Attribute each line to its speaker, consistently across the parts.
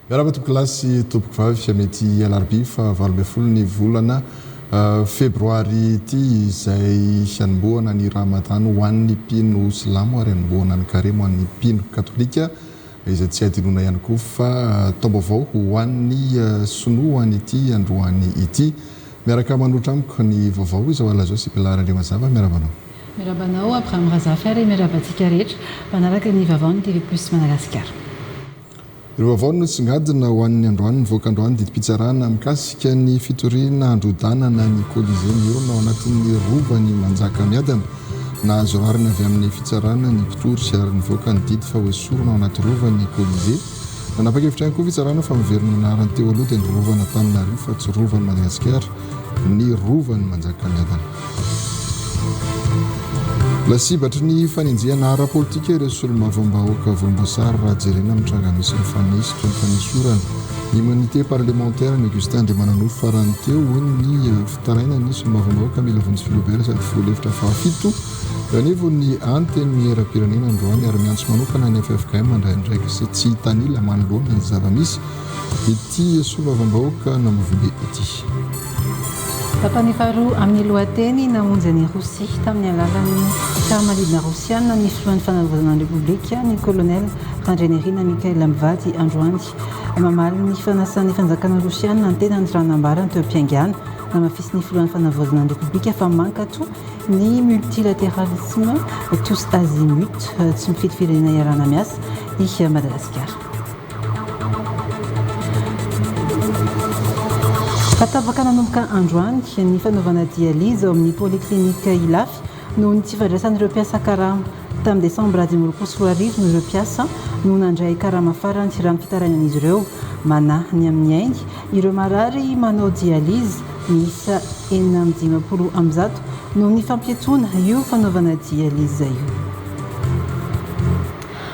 Speaker 1: Miarahaba tompokolahy sy tompokovavy amin'ity alarobia faha 18 ny volana febroary ity izay hanombohana ny Ramadan ho an'ny mpino silamo ary hanombohana ny karemy ho an'ny mpino katolika izay tsy hadinoina ihany koa fa taom-baovao ho an'ny sinoa ho an'ity androany ity. Miaraka manolotra amiko ny vaovao izao alina izao sy Pilar Andriamazava. Miarahaba anao.
Speaker 2: Miarahaba anao Abraham Razafy ary miarahaba antsika rehetra mpanaraka ny vaovaon'ny TV Plus Madagasikara.
Speaker 1: Ireo vaovao no nisongadina ho an'ny androany. Nivoaka androany didim-pitsarana mikasika ny fitoriana handrodanana ny Colisée miorina ao anatin'ny Rovan'i Manjakamiadana. Nahazo rariny avy amin'ny fitsarana ny mpitory ary nivoaka ny didy fa hoesorina ao anaty Rova ny Colisée. Nanapa-kevitra ihany koa fitsarana fa miverina ny anarany teo aloha dia ny Rovan'Antananarivo fa tsy Rovan'i Madagasikara ny Rovan'i Manjakamiadana. Lasibatry ny fanenjehana ara-politika ireo solombavambahoaka volomboasary raha jerena amin'ny tranga misy mifanesy toy ny fanesorana ny immunité parlementaire an'i Augustin Andriamananoro farany teo, hoy ny fitarainan'ny solombavambahoaka Mila Vonjy Philobert sady filoha lefitra fahafito eo anivon'ny Antenimierampirenena androany ary miantso manokana ny ffkm handray andraikitra sy tsy hitanila manoloana ny zava-misy ity solombavambahoaka Namovimbe ity.
Speaker 2: Tapany faharoa amin'ny lohateny namonjy an'i Rosia tamin'ny alalan'ny fiaramanidina Rosiana ny filohan'ny fanavaozana ny Repoblika, ny Kolonely Randrianirina Michael mivady androany. Mamaly ny fanasan'ny fanjakana Rosiana ny tenany raha nambarany teo am-piaingàna. Namafisin'ny filohan'ny fanavaozana ny Repoblika fa mankatò ny multilatéralisme tous azimuts, tsy mifidy firenena iarahana miasa i Madagasikara. Tapaka nanomboka androany ny fanaovana dialyse ao amin'ny Polyclinique Ilafy noho ny tsy fandraisan'ireo mpiasa karama. Tamin'ny desambra 2025 no ireo mpiasa no nandray karama farany raha ny fitarainan'izy ireo. Manahy ny amin'ny ainy ireo marary manao dialyse miisa 156 noho ny fampiatoana io fanaovana dialyse io.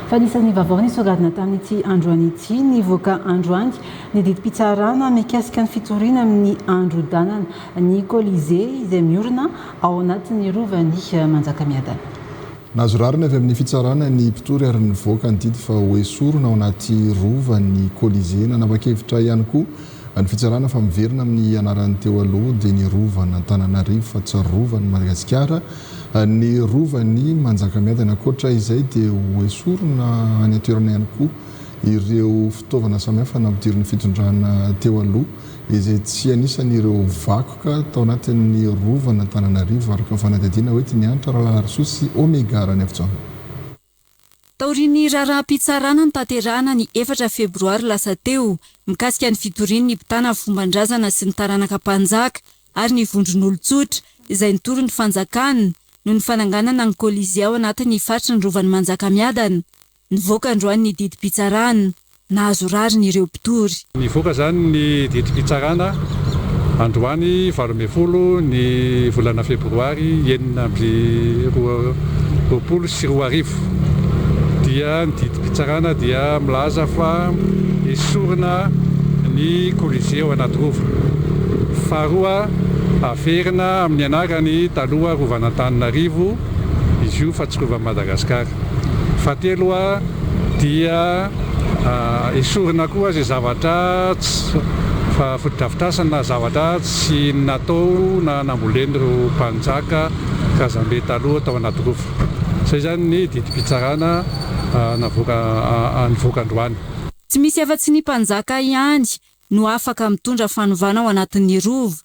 Speaker 2: Fa anisan'ny vaovao nisongadina tamin'ity androany ity, nivoaka androany ny didim-pitsarana mikasika ny fitoriana amin'ny androdanana ny Colisée izay miorina ao anatin'ny rovan'i Manjakamiadana.
Speaker 1: Nahazo rariny avy amin'ny fitsarana ny mpitory ary nivoaka ny didy fa hoesorina ao anaty rova ny Colisée. Nanapa-kevitra ihany koa ny fitsarana fa miverina amin'ny anarany teo aloha dia ny rovan'Antananarivo fa tsy rovan'i Madagasikara. Ny Rovan'i Manjakamiadana. Ankoatra izay dia ho esorina any an-toerana ihany koa ireo fitaovana samihafa nampidirin'ny fitondrana teo aloha izay tsy anisan'ireo vakoka tao anatin'ny Rovan'Antananarivo, araka ny fanadihadiana hoentin'i Hanitra Ralalarisoa sy Omega Raniavojaona.
Speaker 3: Taorian'ny raharaham-pitsarana notanterahana ny efatra febroary lasa teo mikasika ny fitorian'ny mpitana fomban-drazana sy ny taranaka mpanjaka ary ny vondron'olon-tsotra izay nitory ny fanjakana noho ny fananganana ny Colisée ao anatin'ny faritry ny Rovan'i Manjakamiadana. Nivoaka androany ny didim-pitsarana. Nahazo rariny ireo mpitory.
Speaker 4: Nivoaka izany ny didim-pitsarana androany 18 ny volana febroary 2026 dia ny didim-pitsarana dia milaza fa esorina ny Colisée ao Anatirova. Faharoa, averina amin'ny anarany taloha Rovan'Antananarivo izy io fa tsy Rovan'i Madagasikara. Fahatelo dia esorina koa izay zavatra tsy fotodrafitrasa na zavatra tsy natao na nambolen'ireo mpanjaka razambe taloha tao Anatirova. Izay izany ny didim-pitsarana navoaka nivoaka androany.
Speaker 3: Tsy misy afa-tsy ny mpanjaka ihany no afaka mitondra fanovana ao anatin'ny Rova.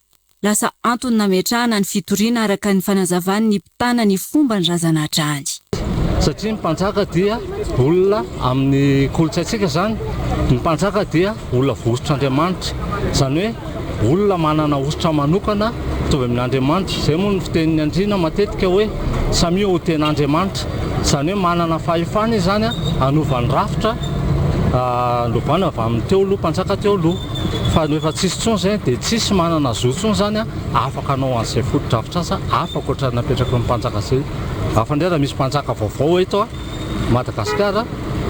Speaker 3: Lasa antony nametrahana ny fitoriana araka ny fanazavan'ny mpitana ny fomban-drazana hatrany.
Speaker 5: Satria ny mpanjaka dia olona amin'ny kolontsaintsika izany, ny mpanjaka dia olona voahosotr'Andriamanitra. Izany hoe olona manana hosotra manokana mitovy amin'Andriamanitra. Izay moa no fitenin'ny andriana matetika hoe samia ho tena Andriamanitra. Izany hoe manana fahefana izy izany hanova ny rafitra novana avy amin'ny teo aloha, mpanjaka teo aloha. Fa rehefa tsisy intsony izay dia tsisy manana zo intsony izany afaka hanao an'izay fotodrafitrasa hafa ankoatra ny napetraky ny mpanjaka izay. Hafa indray raha misy mpanjaka vaovao eto Madagasikara,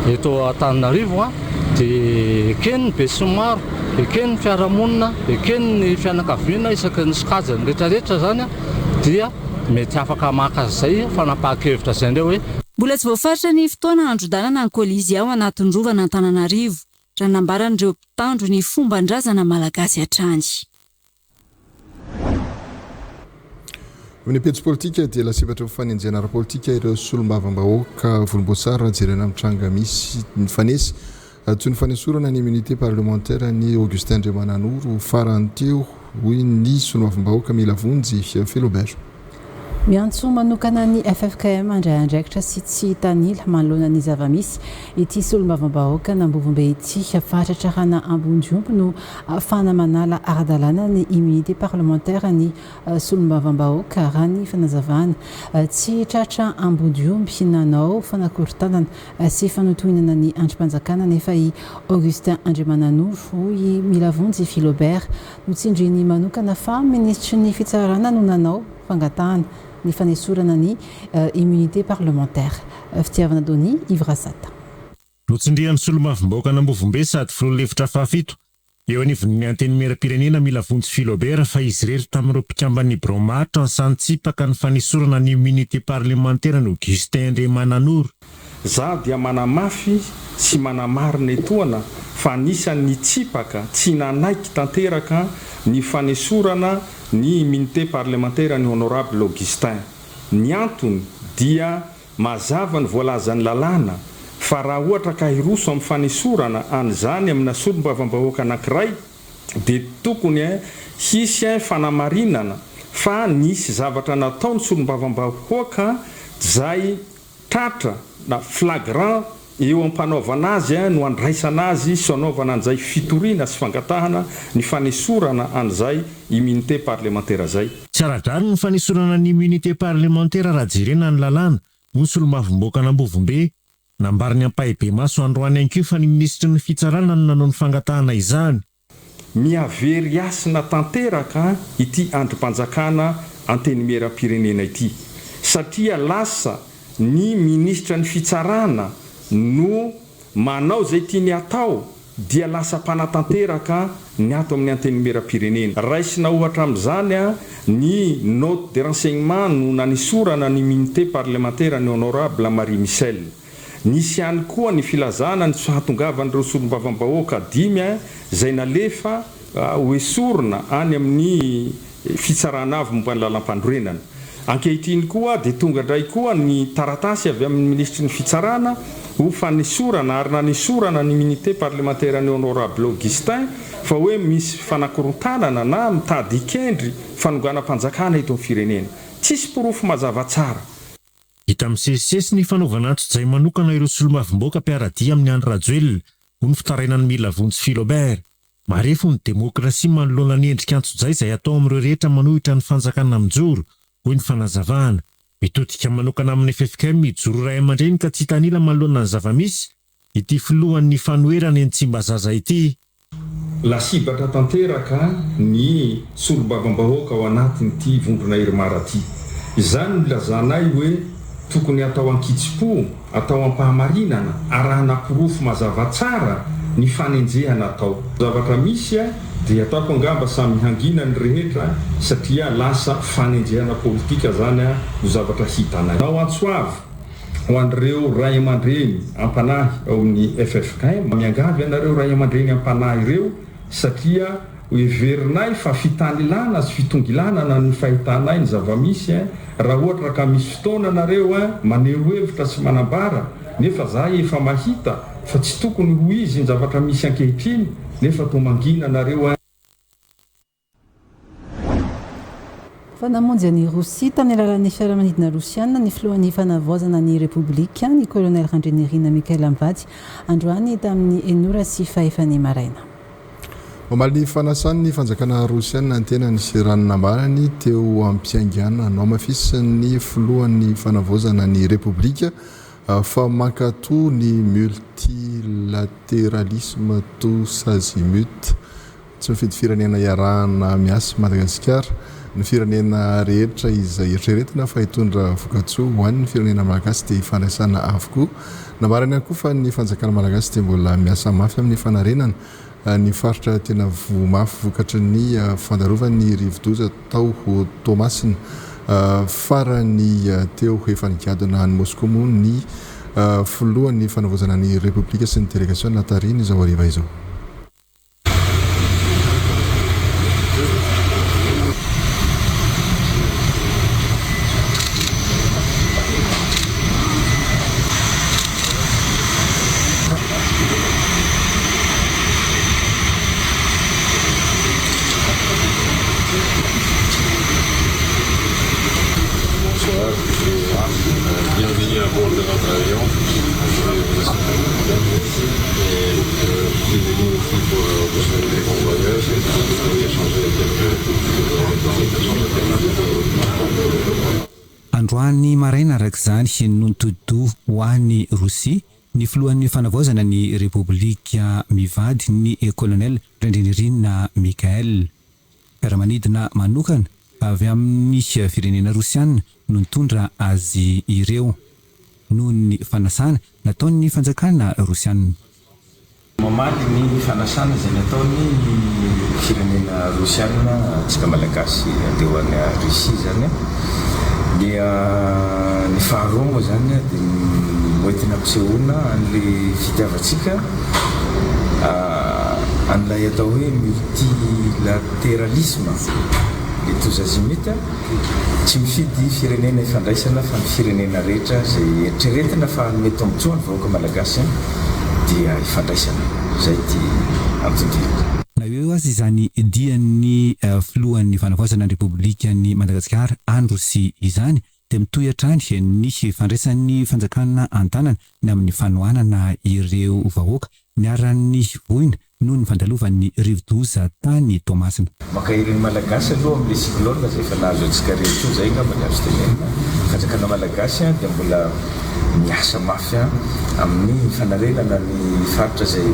Speaker 5: eto Antananarivo dia eken'ny besinimaro, eken'ny fiarahamonina, eken'ny fianakaviana isaky ny sokajiny rehetrarehetra izany dia mety afaka maka izay fanapahan-kevitra izay indray hoe.
Speaker 3: Mbola tsy voafaritra ny fotoana handrodanana ny Colisée ao anatin'ny Rovan'Antananarivo. raha nambaran'ireo mpitandro ny fomban-drazana malagasy hatrany.
Speaker 1: Amin'ny pejy politika dia lasibatry ny fanenjehana ara-politika ireo solombavambahoaka volomboasary raha jerena amin'ny tranga misy nifanesy toy ny fanesorana ny immunité parlementaire an'i Augustin Andriamananoro farany teo, hoy ny solombavambahoaka Milavonjy Philobert.
Speaker 2: Miantso manokana ny ffkm handray andraikitra sy tsy hitanila manoloana ny zava-misy ity solombavambahoakan'Ambovombe ity. Fahatratrarana ambondiomby no ahafahana manala ara-dalàna ny immunité parlementaire ny solombavambahoaka, raha ny fanazavana. Tsy tratra ambodiomby nanao fanakorontanana sy fanotohinana ny andrim-panjakana anefa i Augustin Andriamananoro, hoy i Milavonjy Philobert. Notsindriany manokana fa minisitry ny fitsarana no nanao fangatahana ny fanesorana ny immunité parlementaire. Fitiavana Donny, Yves Rasata.
Speaker 6: Notsindrian'ny solombavambahoakan'Ambovombe sady filoha lefitra fahafito eo anivon'ny Antenimierampirenena Milavonjy Philobert fa izy irery tamin'ireo mpikamban'ny birao maharitra ny sahy nitsipaka ny fanesorana ny immunité parlementaire an'i Augustin Andriamananoro.
Speaker 7: Za dia manamafy sy manamarina etoana fa anisan'ny nitsipaka tsy nanaiky tanteraka ny fanesorana ny immunité parlementaire an'i Honorable Augustin. Ny antony dia mazava ny voalazan'ny lalàna fa raha ohatra ka hiroso amin'ny fanesorana an'izany amina solombavambahoaka anankiray dia tokony hisy fanamarinana fa nisy zavatra nataon'ny solombavambahoaka izay Tratra na flagrant eo am-panaovana azy no andraisana azy sy anaovana an'izay fitoriana sy fangatahana ny fanesorana an'izay immunité parlemantera zay.
Speaker 6: Tsy ara-drariny ny fanesorana ny immunité parlemantera raha jerena ny lalàna, hoy ny solombavambahoakan'Ambovombe. Nambarany ampahibemaso androany ihany koa fa ny minisitry ny fitsarana no nanao ny fangatahana izany.
Speaker 7: Mihavery hasina tanteraka ity andrim-panjakana Antenimierampirenena ity satria lasa ny minisitra ny fitsarana no manao izay tiany hatao dia lasa mpanatanteraka ny ato amin'ny Antenimierampirenena. Raisina ohatra amin'izany ny note de renseignement no nanesorana ny immunité parlementaire an'i Honorable Marie Michel. Nisy ihany koa ny filazana ny tsy fahatongavan'ireo solombavambahoaka dimy izay nalefa hoesorina any amin'ny Fitsarana Avo momba ny Lalampanorenana. Ankehitriny koa dia tonga indray koa ny taratasy avy amin'ny Minisitry ny Fitsarana ho fanesorana ary nanesorana ny immunité parlementaire an'i Honorable Augustin fa hoe misy fanakorontanana na mitady hikendry fanonganam-panjakana eto amin'ny firenena. Tsisy porofo mazava tsara.
Speaker 6: Hita misesisesy ny fanaovana antsojay manokana ireo solombavambahoaka mpiara-dia amin'i Andry Rajoelina, hoy ny fitarainan'i Milavonjy Philobert. Marefo ny demokrasia manoloana ny endrika antsojay izay atao amin'ireo rehetra manohitra ny fanjakana mijoro, hoy ny fanazavana. Mitodika manokana amin'ny ffkm hijoro raiamandreny ka tsy hitanila manoloana ny zava-misy ity filohan'ny fanoherana eny Tsimbazaza ity.
Speaker 7: Lasibatra tanteraka ny solombavambahoaka ao anatin'ity vondrona Irmar ity. Izany no ilazanay hoe tokony hatao an-kitsim-po, atao am-pahamarinana, arahana porofo mazava tsara ny fanenjehana atao. Zavatra misy dia ataoko angamba samy hangina ny rehetra satria lasa fanenjehana politika zany no zavatra hitanay. Manao antso avo Ho an'ireo ray aman-dreny am-panahy ao amin'ny ffkm, miangavy anareo ray aman-dreny am-panahy ireo satria heverinay fa fitanilana sy fitongilanana ny fahitanay ny zava-misy raha ohatra ka misy fotoana nareo maneho hevitra sy manambara nefa zahay efa mahita fa tsy tokony ho izy ny zavatra misy ankehitriny nefa toa mangina nareo.
Speaker 2: Fa namonjy an'i Rosia tamin'ny alalan'ny fiaramanidina rosiana ny filohan'ny Fanavaozana ny Repoblika, ny Kolonely Randrianirina Michael mivady, androany tamin'ny enina ora sy fahefany maraina.
Speaker 1: Mamaly ny fanasan'ny fanjakana rosiana ny tenany raha ny nambarany teo am-piaingàna. Nohamafisin'ny filohan'ny Fanavaozana ny Repoblika fa mankatò ny multilatéralisme tous azimuts. Tsy mifidy firenena iarahana miasa i Madagasikara. Ny firenena rehetra izay eritreretina fa hitondra vokatsoa ho an'ny firenena malagasy dia ifandraisana avokoa. Nambarany ihany koa fa ny fanjakana malagasy dia mbola miasa mafy amin'ny fanarenana ny faritra tena voa mafy vokatry ny fandarovan'ny rivodoza tao Toamasina farany teo. Efa nigadona any Moskoa moa ny Filohan'ny Fanavaozana ny Repoblika sy ny delegasiona tarihiny izao hariva izao.
Speaker 8: Bonsoir et bienvenue à bord de notre avion. Et je suis venu ici pour vous souhaiter bon voyage et pour échanger quelques
Speaker 9: Androany maraina araka izany no nitodi-doha ho any Rosia ny filohan'ny fanavaozana ny Repoblika mivady ny Colonel Randrianirina Michaël. Fiaramanidina manokana avy amin'ny firenena Rosiana no nitondra azy ireo, noho ny fanasana nataon'ny fanjakana Rosiana.
Speaker 10: Mamaly ny fanasana izay nataony ny firenena Rosiana antsika Malagasy handeha ho any Russie izany dia ny faharoa moa izany dia ny hoentina ampisehoana an'ilay fitiavantsika an'ilay atao hoe multilateralisme, les tous azimuts. Tsy mifidy firenena ifandraisana fa ny firenena rehetra izay eritreretina fa hanome tombontsoa ny vahoaka malagasy dia ifandraisana. Izay ity anton-dia.
Speaker 9: Na eo aza izany dian'ny filohan'ny fanavaozana ny Repoblikan'i Madagasikara any Rosia izany dia mitohy hatrany ny fandraisan'ny fanjakana an-tanana ny amin'ny fanohanana ireo vahoaka niharan'ny voina noho ny fandalovan'ny rivodoza tany Toamasina.
Speaker 10: Mankahery ny Malagasy aloha amin'ilay cyclone izay efa nahazo antsika rehetra io, izay angamba ny azo tenenina. Ny fanjakana Malagasy dia mbola miasa mafy amin'ny fanarenana ny faritra izay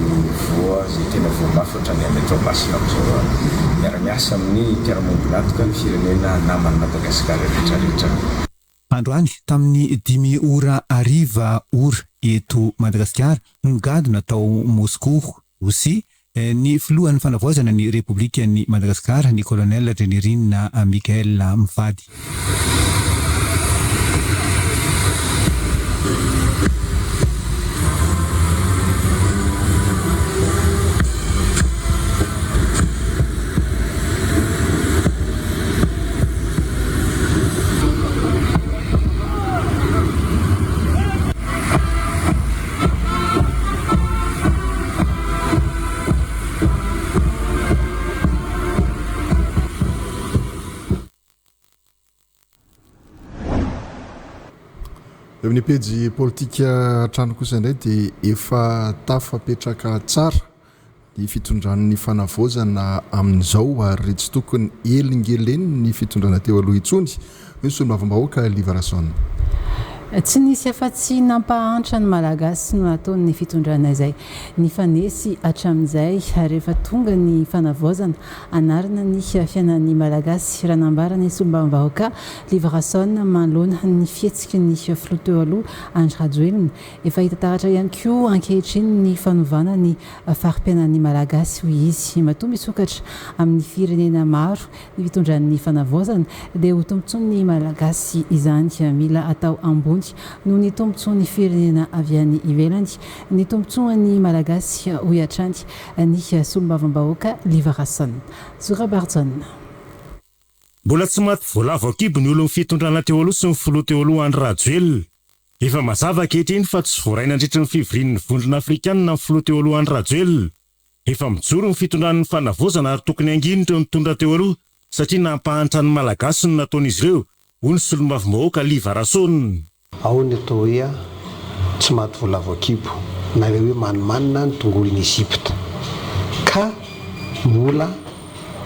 Speaker 10: voa, izay tena voa mafy ohatran'ny any Toamasina amin'izao. Miara-miasa amin'ny mpiara-miombon'antoka ny firenena naman'i Madagasikara rehetra rehetra.
Speaker 9: Androany tamin'ny dimy ora hariva ora eto Madagasikara no nigadona tao Moscou, Rosia, ny filohan'ny fanavaozana ny Repoblikan'i Madagasikara, ny Colonel Randrianirina Michaël mivady.
Speaker 1: Eo amin'ny pejy politika hatrany kosa indray dia efa tafapetraka tsara ny fitondran'ny fanavaozana amin'izao ary tsy tokony helingeleniny ny fitondrana teo aloha intsony, hoy ny solombavambahoaka Liva Rason.
Speaker 2: Tsy nisy afa-tsy nampahantra ny Malagasy no nataon'ny fitondrana izay nifanesy hatramin'izay rehefa tonga ny fanavaozana hanarina ny fiainan'ny Malagasy, raha nambaran'ny solombavambahoaka Liva Rason manoloana ny fihetsiky ny filoha teo aloha Andry Rajoelina. Efa hita taratra ihany koa ankehitriny ny fanovana ny fari-piainan'ny Malagasy, hoy izy. Matoa misokatra amin'ny firenena maro ny fitondran'ny fanavaozana dia ho tombontsoan'ny Malagasy izany. Mila atao ambony noho ny tombontsoan'ny firenena avy any ivelany ny tombontsoan'ny Malagasy, hoy hatrany ny solombavambahoaka Liva Rason. Zo Rabarijaona.
Speaker 6: Mbola tsy maty voalavo an-kibo ny olon'ny fitondrana teo aloha sy ny filoha teo aloha Andry Rajoelina. Efa mazava ankehitriny fa tsy voaray nandritry ny fivorian'ny Vondrona Afrikanina ny filoha teo aloha Andry Rajoelina. Efa mijoro ny fitondran'ny fanavaozana ary tokony hangina ireo nitondra teo aloha satria nampahantra ny Malagasy no nataon'izy ireo, hoy ny solombavambahoaka Liva Rason.
Speaker 11: Ao ny atao hoe tsy maty voalavo an-kibo na ilay hoe manimanina ny tongolon'i Egypta ka mbola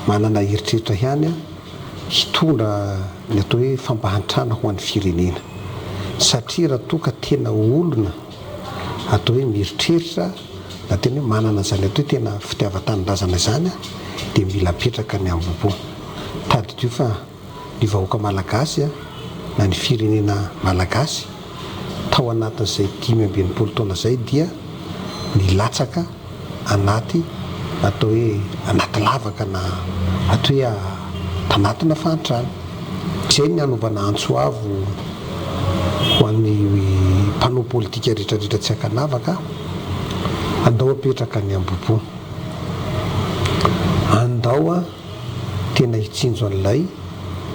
Speaker 11: manana eritreritra ihany hitondra ny atao hoe fampahantrana ho an'ny firenena satria raha toa ka tena olona atao hoe mieritreritra na tena hoe manana an'izany atao hoe tena fitiavan-tanindrazana izany dia mila apetraka ny hambom-po. Tadidio fa ny vahoaka malagasy na ny firenena malagasy tao anatin'izay 65 taona izay dia nilatsaka anaty atao hoe anaty lavaka na atao hoe tanatina fahantrana. Izay ny hanaovana antso avo ho an'ny mpanompo. politika rehetra rehetra tsy ankanavaka, andao apetraka ny ambopo. Andao tena hitsinjo an'ilay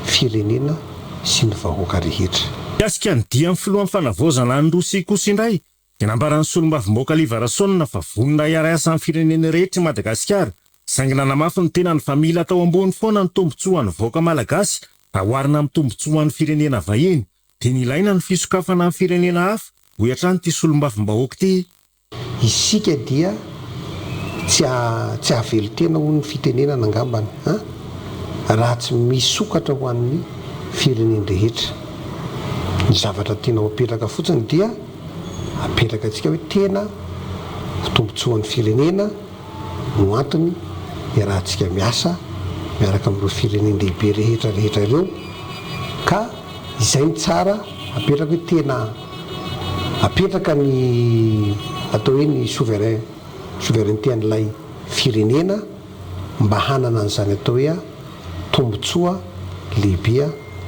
Speaker 11: firenena sy ny vahoaka rehetra.
Speaker 6: Mikasika ny dian'ny filohan'ny fanavaozana any Rosia kosa indray dia nambaran'ny solombavambahoaka Liva Rasaonina fa vonona hiara-hiasa amin'ny firenena rehetra i Madagasikara saingy nanamafy ny tenany fa mila atao ambony foana ny tombontsoan'ny vahoaka malagasy raha oharina amin'ny tombontsoan'ny firenena vahiny dia nilaina ny fisokafana amin'ny firenena hafa, hoy hatrany ity solombavambahoaka ity.
Speaker 11: Isika dia tsy tsy hahavelon-tena hoy ny fitenenana angambany an! raha tsy misokatra ho an'ny firenen-drehetra. Ny zavatra tiana ho apetraka fotsiny dia apetraka antsika hoe tena ho tombontsoan'ny firenena no antony iarahantsika miasa miaraka amin'ireo firenen-dehibe rehetra rehetra ireo ka izay no tsara apetraka hoe tena apetraka ny atao hoe ny souverain souveraineté an'ilay firenena mba hanana an'izany atao hoe tombontsoa lehibe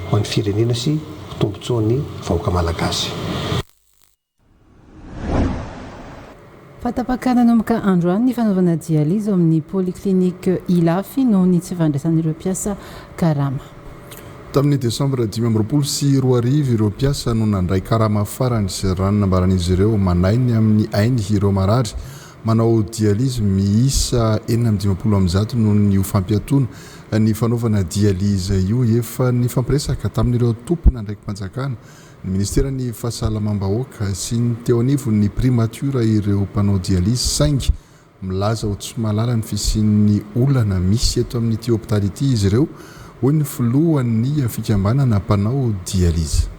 Speaker 11: ho an'ny firenena sy ho tombontsoan'ny vahoaka malagasy.
Speaker 2: Fahatapaka nanomboka androany ny fanaovana dialyse ao amin'ny Polyclinique Ilafy noho ny tsy fandraisan'ireo mpiasa karama.
Speaker 1: Tamin'ny desambra 2025 ireo mpiasa no nandray karama farany raha ny nambaran'izy ireo. Manahy ny amin'ny ainy ireo marary manao dialyse miisa 156 noho ny io fampiatoana ny fanaovana dialyse io. Efa nifampiresaka tamin'ireo tompon'andraiki-panjakana Ny Ministeran'ny Fahasalamam-bahoaka sy ny teo anivon'ny Primature ireo mpanao dialyse saingy milaza ho tsy mahalala ny fisian'ny olana misy eto amin'ity hopitaly ity izy ireo, hoy ny filohan'ny fikambanana mpanao dialyse.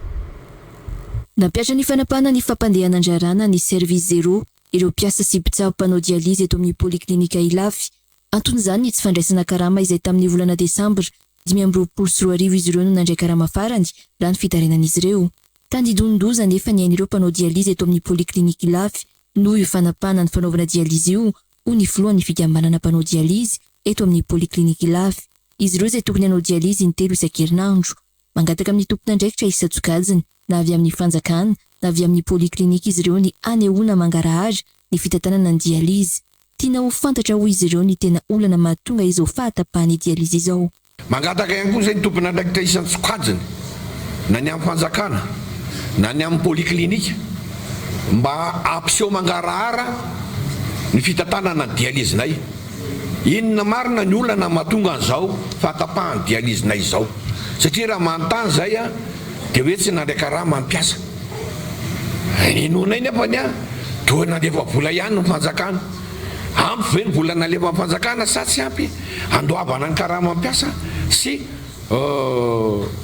Speaker 3: Nampihatra ny fanapahana ny fampandehanan-draharaha ny Service Zéro ireo mpiasa sy mpitsabo mpanao dialyse eto amin'ny Polyclinique Ilafy. Anton'izany ny tsy fandraisana karama izay tamin'ny volana desambra 2025 izy ireo no nandray karama farany, raha ny fitarainan'izy ireo. Tandindonin-doza anefa ny ain'ireo mpanao dialyse eto amin'ny Polyclinique Ilafy noho io fanapahana ny fanaovana dialyse io, hoy ny filohan'ny fikambanana mpanao dialyse eto amin'ny Polyclinique Ilafy. Izy ireo izay tokony hanao dialyse intelo isan-kerinandro. Mangataka amin'ny tompon'andraikitra isan-tsokajiny, na avy amin'ny fanjakana, na avy amin'ny polyclinique izy ireo ny hanehoana mangarahara ny fitantanana ny dialyse. Tiana ho fantatra hoy izy ireo ny tena olana mahatonga izao fahatapahan'ny dialyse izao.
Speaker 12: Mangataka ihany koa izay ny tompon'andraikitra isan-tsokajiny, na ny amin'ny fanjakana, na ny amin'ny polyclinique, mba hampiseho mangarahara ny fitantanana ny dialyse-nay. Inona marina ny olana mahatonga an'izao fahatapahan'ny dialyse-nay izao? Satria raha manontany izay dia hoe tsy nandray karama ny mpiasa. Inoanay nefa ny ahy toa nandefa vola ihany ny fanjakana. Ampy ve ny vola nalefan'ny fanjakana sa tsy ampy handoavana ny karaman'ny mpiasa sy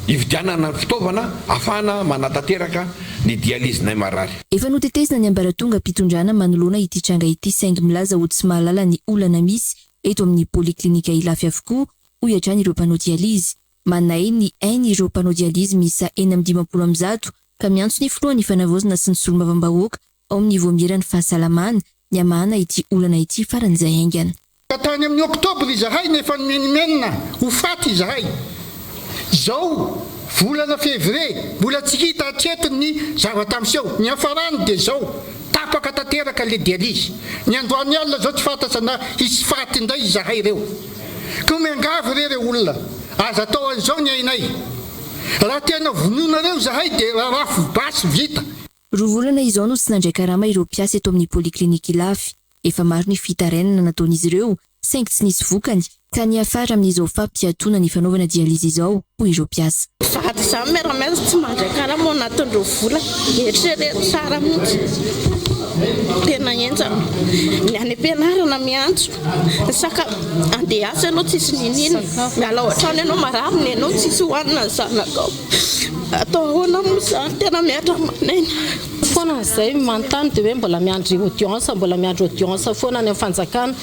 Speaker 12: hividianana ny fitaovana ahafahana manatanteraka ny dialyse-nay marary.
Speaker 3: Efa notetezina ny ambaratongam-pitondrana manoloana ity tranga ity saingy milaza ho tsy mahalala ny olana misy eto amin'ny Poliklinika Ilafy avokoa, hoy hatrany ireo mpanao dialyse. Manahy ny ainy ireo mpanao dialyse miisa 156 ka miantso ny filohan'ny fanavaozana sy ny solombavambahoaka ao amin'ny Vaomieran'ny fahasalamana ny hamahana ity olana ity faran'izay haingana.
Speaker 13: Ka tany amin'ny oktobra izahay no efa nimenomenona ho faty izahay. Izao volana fevrier mbola tsy hita hatreto ny zavatra miseho. Ny hiafarany dia izao, tapaka tanteraka ilay dialyse. Ny androany alina izao tsy fantatra na hisy faty indray izahay ireo. Koa miangavy re re olona, aza atao an'izao ny ainay. Raha tena vonoinareo izahay dia rarafo basy vita.
Speaker 3: Roa volana izao no tsy nandray karama ireo mpiasa eto amin'ny Polyclinique Ilafy. Efa maro ny fitarainana nataon'izy ireo saingy tsy nisy vokany ka niafara amin'izao fampiatoana ny fanaovana dialyse izao, hoy ireo mpiasa.
Speaker 14: Vady izany miara-miasa tsy mandray karama ao anatin'ireo vola. Eritrereto tsara mihitsy. Tena henjana. Ny any am-pianarana miantso. Ny sakafo, andeha hiasa ianao tsisy n'inon'inona. Miala ao an-trano ianao marary ny ainao tsisy hohanina ny zanakao. Atao ahoana moa izany? Tena mihatra aman'aina.
Speaker 15: Foana izay manontany dia hoe mbola miandry audience, mbola miandry audience foana any amin'ny fanjakana.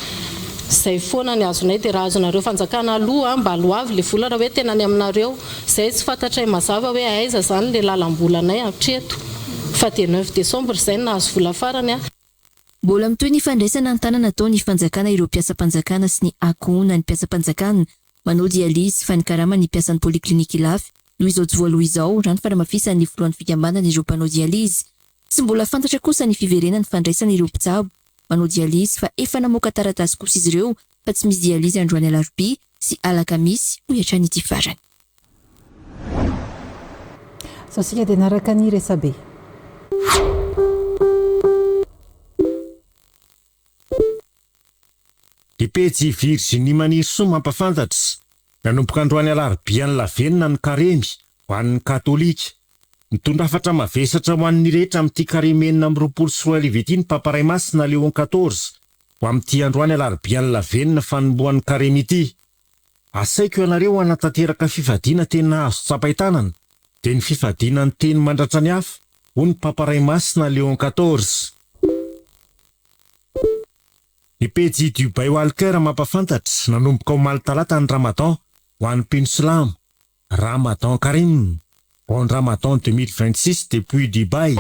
Speaker 15: Izay foana ny azonay dia raha azonareo fanjakana aloha mba aloavy ilay vola raha hoe tena any aminareo. Izay tsy fantatray mazava hoe aiza izany ilay lalam-bolanay hatreto fa dia neuf décembre izay no nahazo vola farany.
Speaker 3: Mbola mitohy ny fandraisana an-tanana ataon'ny fanjakana ireo mpiasam-panjakana sy ny ankohonan'ny mpiasam-panjakana manao dialyse fa ny karaman'ny mpiasan'ny Polyclinique Ilafy no izao tsy voaloa izao, raha ny fanamafisan'ny filohan'ny fikambanana ireo mpanao dialyse.
Speaker 16: Tsy mbola fantatra kosa ny fiverenan'ny fandraisana ireo mpitsabo manao dialyse fa efa namoaka taratasy kosa izy ireo fa tsy misy dialyse androany alarobia sy alakamisy, hoy hatrany ity farany.
Speaker 2: Zao isika dia naraka ny resabe.
Speaker 6: Ny pejy Virginie Manirisoa mampafantatra, nanomboka androany alarobia any Lavenona ny karemy ho an'ny katolika. Mitondra hafatra mavesatra ho an'ny rehetra amin'ity karemy 2026 ity ny Papa Ray Masina Léon quatorze ho amin'ity androany alarobia any Lavenona fanombohan'ny karemy ity. Asaiko ianareo hanatanteraka fifadiana tena azo tsapain-tanana, dia ny fifadiana ny teny mandratra ny hafa, hoy ny Papa Ray Masina Léon quatorze. Ny pejy Dubai Walker mampafantatra, nanomboka omaly talata ny Ramadan ho an'ny mpino silamo, Ramadan Kareem, Bon Ramadan 2026 depuis Dubai.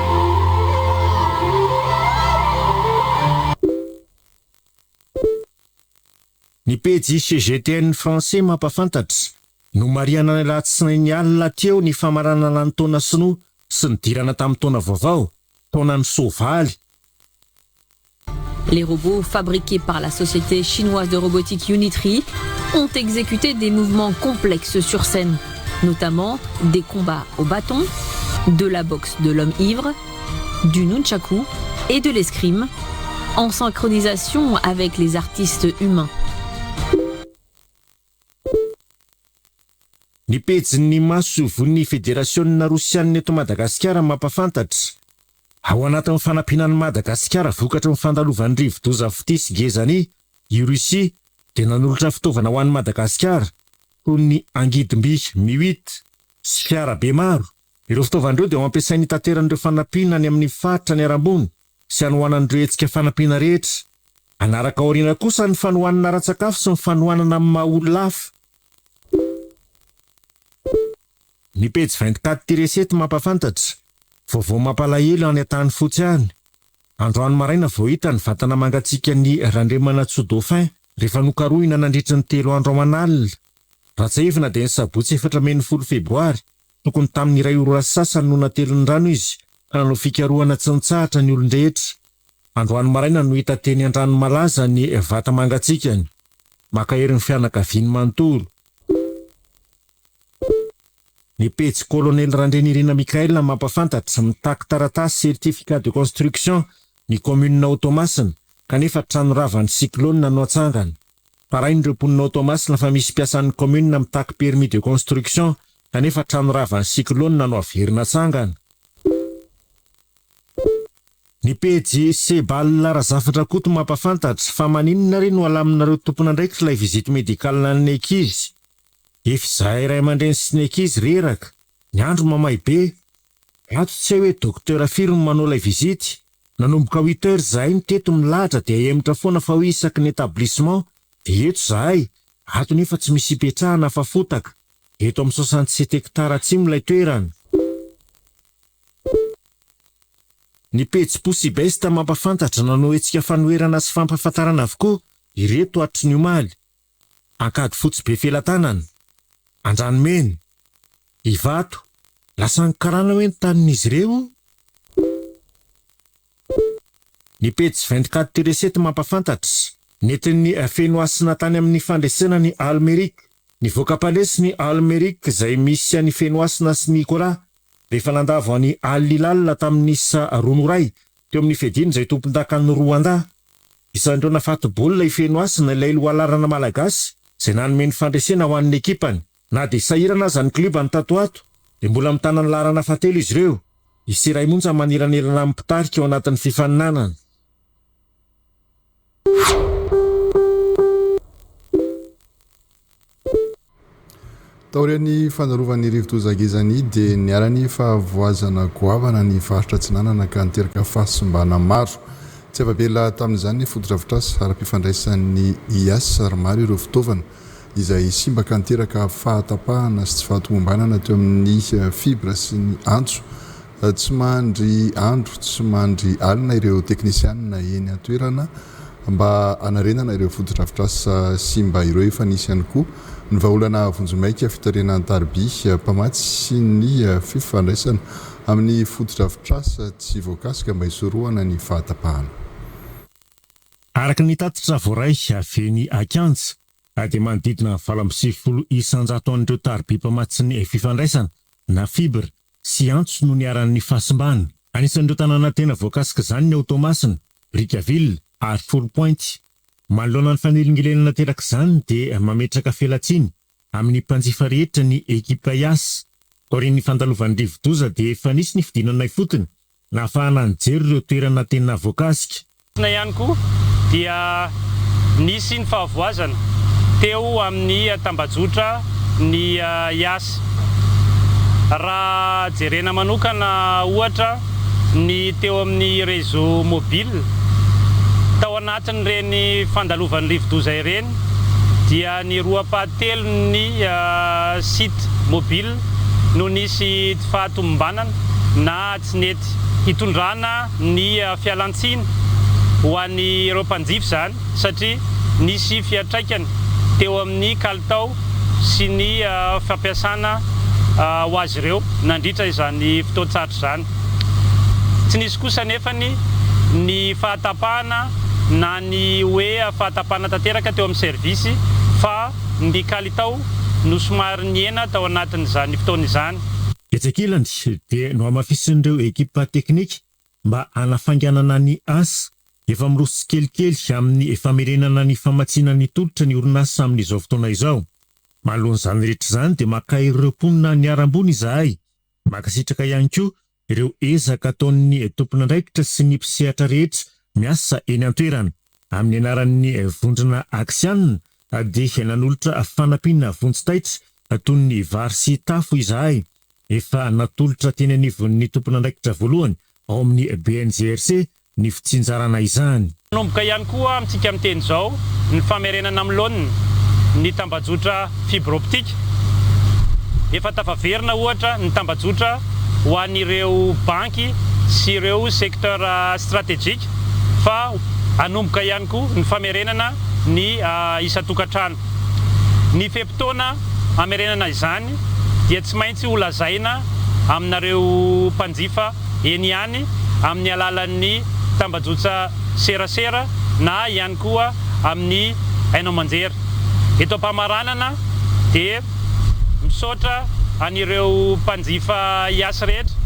Speaker 6: Ny pejy CGTN Français mampafantatra, nomarihana ny alatsinainy alina teo ny famaranana ny taona sinoa sy nidirana tamin'ny taona vaovao, taonan'ny soavaly.
Speaker 17: Les robots fabriqués par la société chinoise de robotique Unitree ont exécuté des mouvements complexes sur scène, notamment des combats au bâton, de la boxe de l'homme ivre, du nunchaku et de l'escrime, en synchronisation avec les artistes humains.
Speaker 6: Ny pejin'ny masoivohon'ny Federasionina Rosianina eto Madagasikara mampafantatra, ao anatin'ny fanampiana an'i Madagasikara vokatry ny fandalovan'ny rivodoza Fitia sy Gezani, i Russie dia nanolotra fitaovana ho an'i Madagasikara toy ny angidim-by Mi-huit sy fiarabe maro. Ireo fitaovana ireo dia ho ampiasaina hitaterana ireo fanampiana any amin'ny faritra niharam-boina sy hanohanana ireo hetsika fanampiana rehetra. Hanaraka aoriana kosa ny fanohanana ara-tsakafo sy ny fanohanana amin'ny maha olona hafa. Ny pejy 24 ity resety mampafantatra, vaovao mampalahelo any Antanifotsy any. Androany maraina vao hita ny vatana mangatsiakan'i Randriamanantsoa Dauphin rehefa nokarohina nandritry ny telo andro aman'alina. Raha tsiahivina dia ny sabotsy 14 febroary Tokony tamin'ny iray ora sy sasany no natelin'ny rano izy ka nanao fikarohana tsy nitsahatra ny olon-drehetra. Androany maraina no hita teny Andranomalaza ny vata-mangatsiakany. Mankahery ny fianakaviany manontolo. Ny pejy Kolonely Randrianirina Michaël mampafantatra, mitaky taratasy certificat de construction ny kaominina ao Toamasina kanefa trano ravan'ny cyclone no atsangana. Tarain'ireo mponina ao Toamasina fa misy mpiasan'ny kaominina mitaky permis de construction kanefa trano ravan'ny cyclone no averina atsangana. Ny pejy Sebal Razafindrakoto mampafantatra fa maninona re no alaminareo tompon'andraikitra ilay visite médicale an'ny ankizy? Efa izahay ray aman-dreny sy ny ankizy reraka, ny andro mamay be. Ato tsy hay hoe docteur firy no manao ilay visite. Nanomboka huit heures izahay no teto milahatra dia ahemotra foana fa hoe isaky ny établissement dia eto izahay, ato nefa tsy misy ipetrahana fa fotaka. Eto amin'ny 67 hectares atsimo ilay toerana. Ny pejy Pussy Best mampafantatra nanao hetsika fanoherana sy fampahafantarana avokoa ireto hatry ny omaly. Ankadifotsy Befelatanana, Andranomena, Ivato, lasan'ny karana hoe ny tanin'izy ireo? Ny pejy 24 tiret sept mampafantatra, nentin'ny Fenohasina tany amin'ny fandresena ny Al Merrikh. Nivoaka mpandresy ny Al Merrikh izay misy an'i Fenohasina sy Nicolas rehefa nandavo an'i Al Hilal tamin'ny isa roa no iray teo amin'ny fiadiana izay tompondakan'i Roanda. Isan'ireo nafaty baolina i Fenohasina, ilay lohalaharana malagasy izay nanome ny fandresena ho an'ny ekipany. Na dia sahirana aza ny klioba ny tato ho ato dia mbola mitana ny laharana fahatelo izy ireo. Hisy iray monja manelanelana amin'ny mpitarika ao anatin'ny fifaninanana.
Speaker 1: Taorian'ny fandalovan'ny rivodoza Gezani dia niharan'ny fahavoazana goavana ny faritra Atsinanana ka niteraka fahasimbana maro. Tsy afa-bela tamin'izany ny fotodrafitrasa ara-pifandraisan'ny IAS ary maro ireo fitaovana izay simba ka niteraka fahatapahana sy tsy fahatomombanana teo amin'ny fibre sy ny antso. Tsy mandry andro tsy mandry alina ireo teknisianina eny an-toerana. mba hanarenana ireo fotodrafitrasa simba ireo. Efa nisy ihany koa ny vahaolana vonjimaika fitarihana an-tariby mpamatsy sy ny fifandraisana amin'ny fotodrafitrasa tsy voakasika mba hisorohana ny fahatapahana.
Speaker 6: Araka ny tatitra voaray avy eny Ankianja dia manodidina ny 98 isanjato an'ireo tariby mpamatsy ny fifandraisana na fibre sy antso no niharan'ny fahasimbana. Anisan'ireo tanàna tena voakasik'izany ny ao Toamasina, Brickaville ary Foulpointe. Manoloana ny fanelingelenana aterak'izany dia mametraka fialantsiny amin'ny mpanjifa rehetra ny ekipa Yas. Taorian'ny fandalovan'ny rivodoza dia efa nisy ny fidinana ifotony Nahafahana nijery ireo toerana tena voakasika.
Speaker 18: Na ihany koa dia nisy ny fahavoazana teo amin'ny tambajotra ny Yas. Raha jerena manokana ohatra ny teo amin'ny réseau mobile, tao anatin'ireny fandalovan'ny rivodoza ireny dia ny roa ampahatelon'ny site mobile no nisy tsy fahatomombanana na tsy nety. Hitondrana ny fialantsiny ho an'ireo mpanjifa izany satria nisy fiantraikany teo amin'ny kalitao sy ny fampiasana ho azy ireo nandritra izany fotoan-tsarotra izany. Tsy nisy kosa anefa ny fahatapahana na ny hoe fahatapahana tanteraka teo amin'ny servisy fa ny kalitao no somary nihena tao anatin'izany fotoana izany.
Speaker 6: Etsy ankilany dia nohamafisin'ireo ekipa teknika mba hanafainganana ny asa. Efa miroso tsikelikely amin'ny famerenana ny famatsiana ny tolotra ny orinasa amin'izao fotoana izao. Manoloana izany rehetra izany dia maka ireo mponina niharam-boina izahay. Mankasitraka ihany koa ireo ezaka ataon'ny tompon'andraikitra sy ny mpisehatra rehetra miasa eny an-toerana. Amin'ny anaran'ny vondrona Axian dia nanolotra fanampiana vonjy taitra toy ny vary sy tafo izahay. Efa natolotra teny anivon'ny tompon'andraikitra voalohany ao amin'ny BNGRC ny fitsinjarana izany.
Speaker 18: Manomboka ihany koa amintsika miteny izao ny famerenana amin'ny laoniny ny tambajotra fibre optique. Efa tafaverina ohatra ny tambajotra ho an'ireo banky sy ireo secteur stratégique fa hanomboka ihany koa ny famerenana ny isan-tokantrano. Ny fe-potoana hamerenana izany dia tsy maintsy ho lazaina aminareo mpanjifa eny ihany amin'ny alalan'ny tambajotsa serasera na ihany koa amin'ny haino aman-jery. Eto am-pamaranana dia misaotra an'ireo mpanjifa Yas rehetra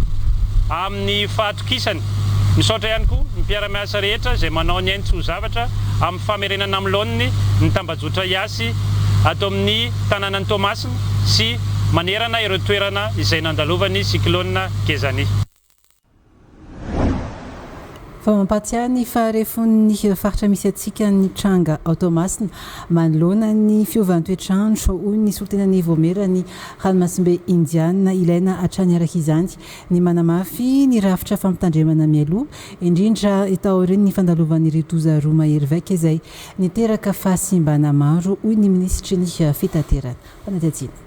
Speaker 18: amin'ny fahatokisany. Misaotra ihany koa ny mpiara-miasa rehetra izay manao ny ainy tsy ho zavatra amin'ny famerenana amin'ny laoniny ny tambajotra Yas ato amin'ny tanànan'i Toamasina sy manerana ireo toerana izay nandalovan'ny cyclone Gezani.
Speaker 2: Vao mampahatsiahy ny faharefon'ny faritra misy antsika ny tranga ao Toamasina manoloana ny fiovan'ny toetr'andro, hoy ny solontenan'ny Vaomieran'ny Ranomasimbe Indiana. Ilaina hatrany araka izany ny manamafy ny rafitra fampitandremana mialoha, indrindra taorian'ny fandalovan'ny rivodoza roa mahery vaika izay niteraka fahasimbana maro, hoy ny minisitry ny Fitaterana. Fanadihadiana.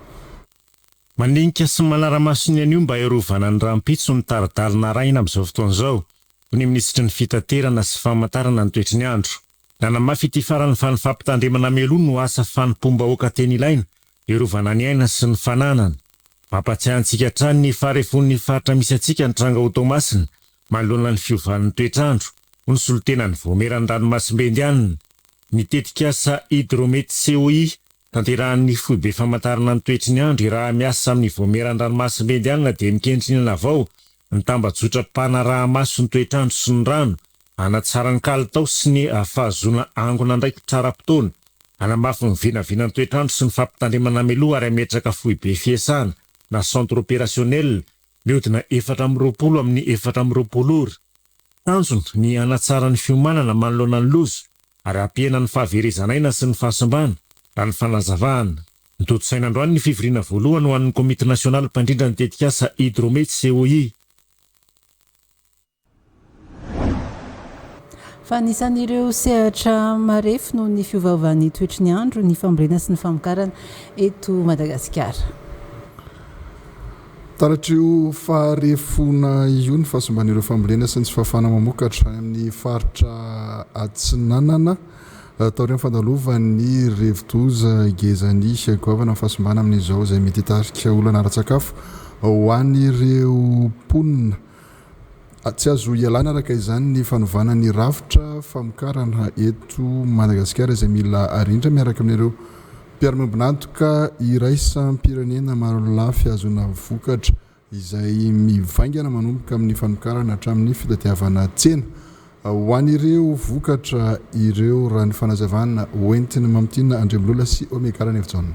Speaker 6: Mandinika sy manara-maso ny anio mba hiarovana ny rahampitso ny tari-dalana arahina amin'izao fotoana izao, hoy ny minisitry ny Fitaterana sy Famantarana ny toetry ny andro. Nanamafy ity farany fa ny fampitandremana mialoha no asa fanompoam-bahoaka tena ilaina hiarovana ny aina sy ny fananana. Mampatsiahy antsika hatrany ny faharefon'ny faritra misy antsika ny tranga ao Toamasina manoloana ny fiovan'ny toetr'andro, hoy ny solontenan'ny Vaomieran'ny Ranomasimbe Indianina. Ny tetikasa Hydromet COI Tanterahan'ny foibe famantarana ny toetry ny andro iaraha-miasa amin'ny Vaomieran'ny Ranomasimbe Indianina dia mikendry ny hanavao ny tambajotra mpanaraha-maso ny toetr'andro sy ny rano, hanatsara ny kalitao sy ny fahazoana angon'andraikitra ara-potoana, hanamafy ny vinavinan'ny toetr'andro sy ny fampitandremana mialoha ary hametraka foibe fiasana na centre opérationnel mihodina 24 amin'ny 24 ora. Tanjona ny hanatsara ny fiomanana manoloana ny loza ary hampihena ny fahaverezan'aina sy ny fahasimbana, raha ny fanazavana. Notontosaina androany ny fivoriana voalohany ho an'ny komity nasionaly mpandrindra ny tetikasa Hydromet COI.
Speaker 2: Fa anisan'ireo sehatra marefo noho ny fiovaovan'ny toetry ny andro ny fambolena sy ny famokarana eto Madagasikara.
Speaker 1: Taratr'io faharefoana io ny fahasimban'ireo fambolena sy ny tsy fahafahana mamokatra any amin'ny faritra Atsinanana. Taorian'ny fandalovan'ny rivodoza Gezani, goavana ny fahasimbana amin'izao izay mety hitarika olana ara-tsakafo ho an'ireo mponina. Tsy azo ialana araka izany ny fanovana ny rafitra famokarana eto Madagasikara izay mila arindra miaraka amin'ireo mpiara-miombon'antoka iraisam-pirenena marolafy ahazoana vokatra izay mivaingana manomboka amin'ny famokarana hatramin'ny fitadiavana tsena ho an'ireo vokatra ireo, raha ny fanazavana hoentin'i Mamitiana Andriambilola sy Omega Ranaivojaona.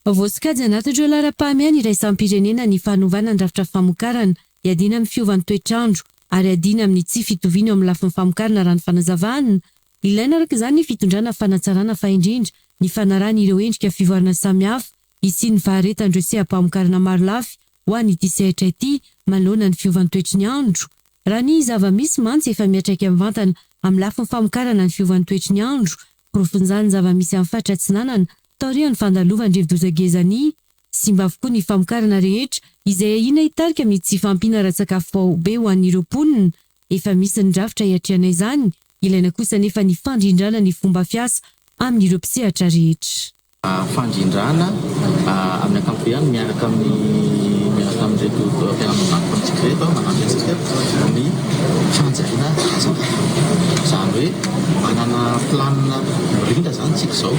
Speaker 3: Voasokajy anatin'ireo laharam-pahamehana iraisam-pirenena ny fanovana ny rafitra famokarana, hiadiana amin'ny fiovan'ny toetr'andro ary hiadiana amin'ny tsy fitoviana eo amin'ny lafiny famokarana raha ny fanazavana. Ilaina araka izany ny fitondrana fanatsarana fa indrindra ny fanarahana ireo endrika fivoarana samihafa hisian'ny faharetan'ireo seha-pamokarana marolafy ho an'ity sehatra ity manoloana ny fiovan'ny toetry ny andro. Raha ny zava-misy mantsy efa miantraika mivantana amin'ny lafiny famokarana ny fiovan'ny toetry ny andro, porofon'izany zava-misy amin'ny faritra Atsinanana taorian'ny fandalovan'ny rivodoza Gezani. Simba avokoa ny famokarana rehetra izay ahiana hitarika amin'ny tsy fahampiana ara-tsakafo faobe ho an'ireo mponina. Efa misy ny rafitra hiatrehana izany, ilaina kosa anefa ny fandrindrana ny fomba fiasa amin'ireo mpisehatra rehetra.
Speaker 19: Fandrindrana amin'ny ankapobeany miaraka amin'ny miaraka amin'ireto mpiara-miombon'antoka amintsika ireto manampy antsika ny fanjariana ara-tsakafo. Izany hoe manana planina mirindra izany isika izao.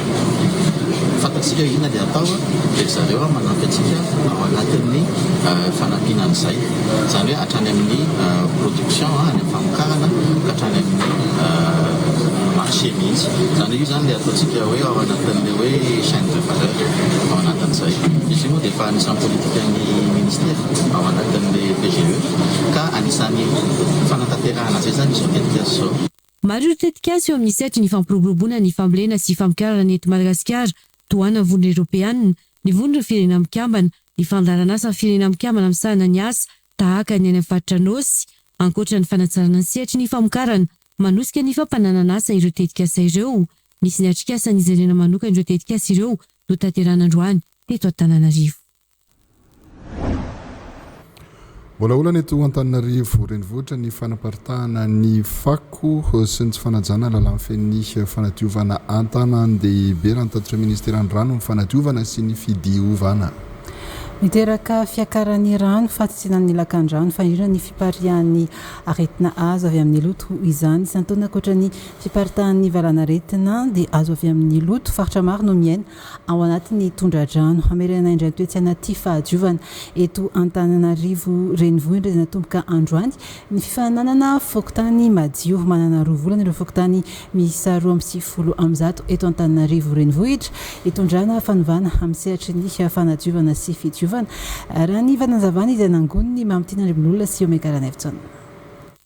Speaker 19: Fantatsika hoe inona ilay atao dia ry zareo manampy antsika ao anatin'ny fanampiana an'izay. Izany hoe hatrany amin'ny production, any amin'ny famokarana ka hatrany amin'ny marché mihitsy. Izany hoe io izany ilay ataontsika hoe ao anatin'ilay hoe chaîne de valeur ao anatin'izay. Izy io moa dia efa anisan'ny politikan'ny ministera ao anatin'ilay PGE ka anisan'ny fanatanterahana izay izany izao tetikasa izao.
Speaker 3: Maro ireo tetikasa eo amin'ny sehatry ny fampiroboroboana ny fambolena sy famokarana ny eto Madagasikara, tohanan'ny Vondrona Eoropeanina, ny Vondron'ny Firenena Mikambana, ny fandaharan'asan'ny Firenena Mikambana misahana ny asa tahaka ny any amin'ny faritra Anôsy. Ankoatra ny fanatsarana ny sehatry ny famokarana, manosika ny fampananana asa ireo tetikasa ireo. Nisy ny atrikasa nijerena manokana ireo tetikasa ireo notanterahina androany teto Antananarivo.
Speaker 1: Mbola olana eto Antananarivo renivohitra ny fanaparitahana ny fako sy ny tsy fanajana lalàmfehin'ny fanadiovana an-tanàn-dehibe, raha ny tatitry ny ministeran'ny rano, ny fanadiovana sy ny fidiovana.
Speaker 2: Miteraka fiakaran'ny rano, fahatsinan'ny lakandrano, fa indrindra ny fipariahan'ny aretina azo avy amin'ny loto izany. Isan-taona ankoatra ny fiparitahan'ny valanaretina dia azo avy amin'ny loto. Faritra maro no miaina ao anatin'ny tondra-drano. Hamerenana indray ny toe-tsaina tia fahadiovana eto Antananarivo renivohitra izay natomboka androany ny fifaninanana fokontany madio. Manana roa volana ireo fokontany miisa 192 eto Antananarivo renivohitra hitondrana fanovana amin'ny sehatry ny fanadiovana sy fidiovana, raha ny fanazavana izay nangonin'i Mamitiana Andriambololona sy Omega Ranaivojaona.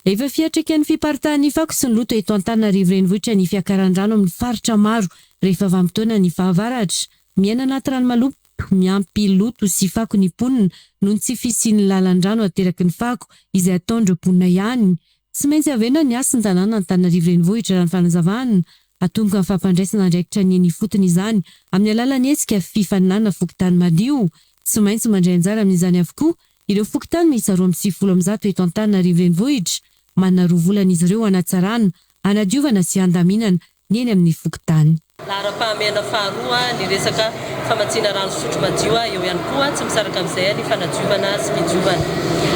Speaker 3: Efa fiantraikan'ny fiparitahan'ny fako sy ny loto eto Antananarivo renivohitra ny fiakaran'ny rano amin'ny faritra maro Rehefa vanim-potoana ny fahavaratra, miaina anaty rano maloto miampy loto sy fako ny mponina noho ny tsy fisian'ny lalan-drano ateraky ny fako izay ataon'ireo mponina ihany. Tsy maintsy averina ny hasin-tanàna Antananarivo Renivohitra raha ny fanazavana. Atomboka ny fampandraisana andraikitra ny eny ifotony izany amin'ny alalan'ny hetsika fifaninanana fokontany madio. Tsy maintsy mandray anjara amin'izany avokoa ireo fokontany miisa 192 eto Antananarivo Renivohitra. Manana roa volana izy ireo hanatsarana, hanadiovana sy handaminana ny eny amin'ny fokontany.
Speaker 20: Laharam-pahamehana faharoa ny resaka famatsiana rano fisotro madio, eo ihany koa tsy misaraka amin'izay ny fanadiovana sy fidiovana.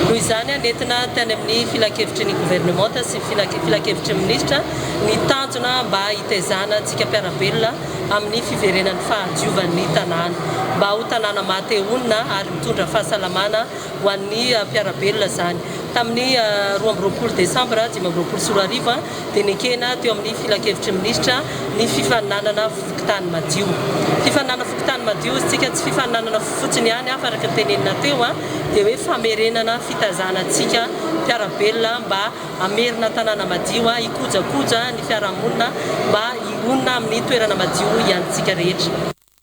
Speaker 20: Noho izany, nentina tany amin'ny filankevitry ny governemanta sy filankevitry ny minisitra ny tanjona mba hitaizana antsika mpiara-belona amin'ny fiverenan'ny fahadiovan'ny tanàna mba ho tanàna maha te honina ary mitondra fahasalamana ho an'ny mpiara-belona izany. Tamin'ny 22 desambra 2025 dia nekena teo amin'ny filankevitry ny minisitra ny fifaninanana fokontany madio. Fifaninanana fokontany madio izy tsika tsy fifaninanana fotsiny ihany fa araka ny tenenina teo dia hoe famerenana fitazana antsika mpiara-belona mba hamerina tanàna madio, hikojakoja ny fiarahamonina mba hionona amin'ny toerana madio iantsika rehetra.